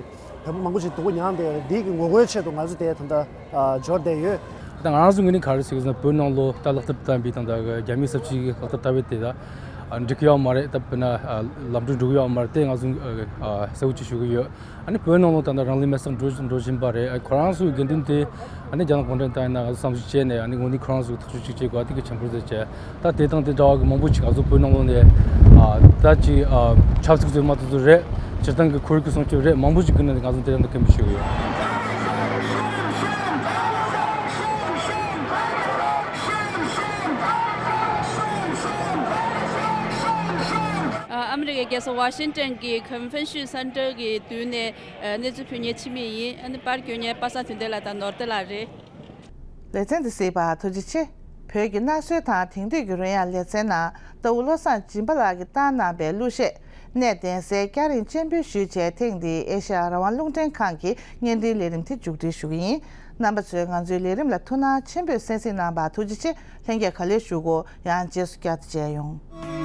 བོད་པ་མང་པོ་ཞིག་སྡུག་པོ་མྱངས་བསྡད་ཡོད་རེད། འདི་གི་ངོ་རྒོལ་ཆེད་དུ་ང་ཚོ་དེ་ད་ལྟ་ཨ་འབྱོར་བསྡད་ཡོད། ད་ང་རང་ཚོ་ངོས་ནས་ག་རེ་ཟེར་གི་ཟེར་ན། བོད་ནང་ལོགས་ད་ལག་བསྟར་བཏང་བའི་དང་ད་རྒྱ་མིའི་ས་བྱི་གི་ལག་བསྟར་བཏང་བའི་དེ་ད་འགྲིག་གི་ཡོད་མ་རེད། ད་དཔེར་ན་ལམ་གྲོན་འགྲོ་གི་ཡོད་མ་རེད། དེ་ང་ཚོ་གསལ་བོ་ཅིག་ཞུ་གི་ཡོད། ཨ་ནི་བོད་ནང་ལོགས་ད་ལྟ་རང་ལུས་མེར་སྲེག་འགྲོ་འགྲོ་བཞིན་པ་རེད། ཨ་ཁོ་རང་ཚོའི་དགོས་འདུན་དེ་ཨ་ནི་རྒྱ་ནག་གུང་ཁྲན་ཏང་ཡིན་ན་ང་ཚོ་བསམ་གཞིག་བྱས་ནས་ཨ་ནི་དངོས་གནས་ཁོ་རང་ཚོས་ཐག་གཅོད་ཅིག་བྱེད་དགོས། དེ་གལ་ཆེན་པོ་རེད་ཟེར་བྱས། ད་དེ་དང་དེ་འདྲ་བ་གི་མང་པོ་ཅིག་ང་ཚོ་བོད་ནང་ལོགས་ནས་ཨ་ད་ཅིག་ཨ་ཆབ་སྲིད་བཙོན་མ་དེ་ཚོ་རེད། སྤྱིར་བཏང་གི་ཁོར་ཡུག་གི་སྲུང་སྐྱོབ་རེད། མང་པོ་ཅིག་གི་ནང་ནས་ང་ཚོ་དེ་རིང་ད་སྐད་འབོད་ཞུ་གི་ཡོད། ཨ་མི་རི་ཀའི་རྒྱལ་ས་ཝ་ཤིང་ཊོན་གྱི་ཀོན་ཝེན་ཤན་སེན་ཊར་གྱི་མདུན་ནས་ཨ་གནས་ཚུལ་ཕུལ་མཁན་འཆི་མེད་ཡིན། ཨ་ནི་པར་བསྐྱོན་མཁན་པ་སངས་དོན་ལྡན་ལགས་དང་ནོར་བདེ་ལགས་རེད། ལེ་ཚན་འདི་གཟིགས་པར་ཐུགས་རྗེ་ཆེ། བོད་ཀྱི་གནའ་སྲོལ་དང་དེང་དུས་ཀྱི་རོལ་དབྱངས་ལེ་ཚན་ནང་ཟླ་བོ་བློ་བཟང་སྦྱིན་པ་ལགས་ཀྱིས་བཏང་གནང་པའི་གླུ་གཞས་གནས་གདན་སའི་སྐྱ་རེངས་སྤྱན་འབུལ་ཞུས་བྱས། ཐེངས་འདིའི་ཨེ་ཤ་ཡ་རང་དབང་རླུང་འཕྲིན་ཁང་གི་བརྙན་འཕྲིན་ལས་རིམ་དེ་མཇུག་སྒྲིལ་ཞུ་གི་ཡིན། རྣམ་པ་ཚོས་ང་ཚོའི་ལས་རིམ་ལ་ཐུགས་སྣང་ཆེན་པོས་གསན་གཟིགས་གནང་བར་ཐུགས་རྗེ་ཆེ། ལྷན་རྒྱས་ག་ལེར་བཞུགས་གོ། ཡང་རྗེས་སུ་བསྐྱར་དུ་མཇལ་ཡོང་།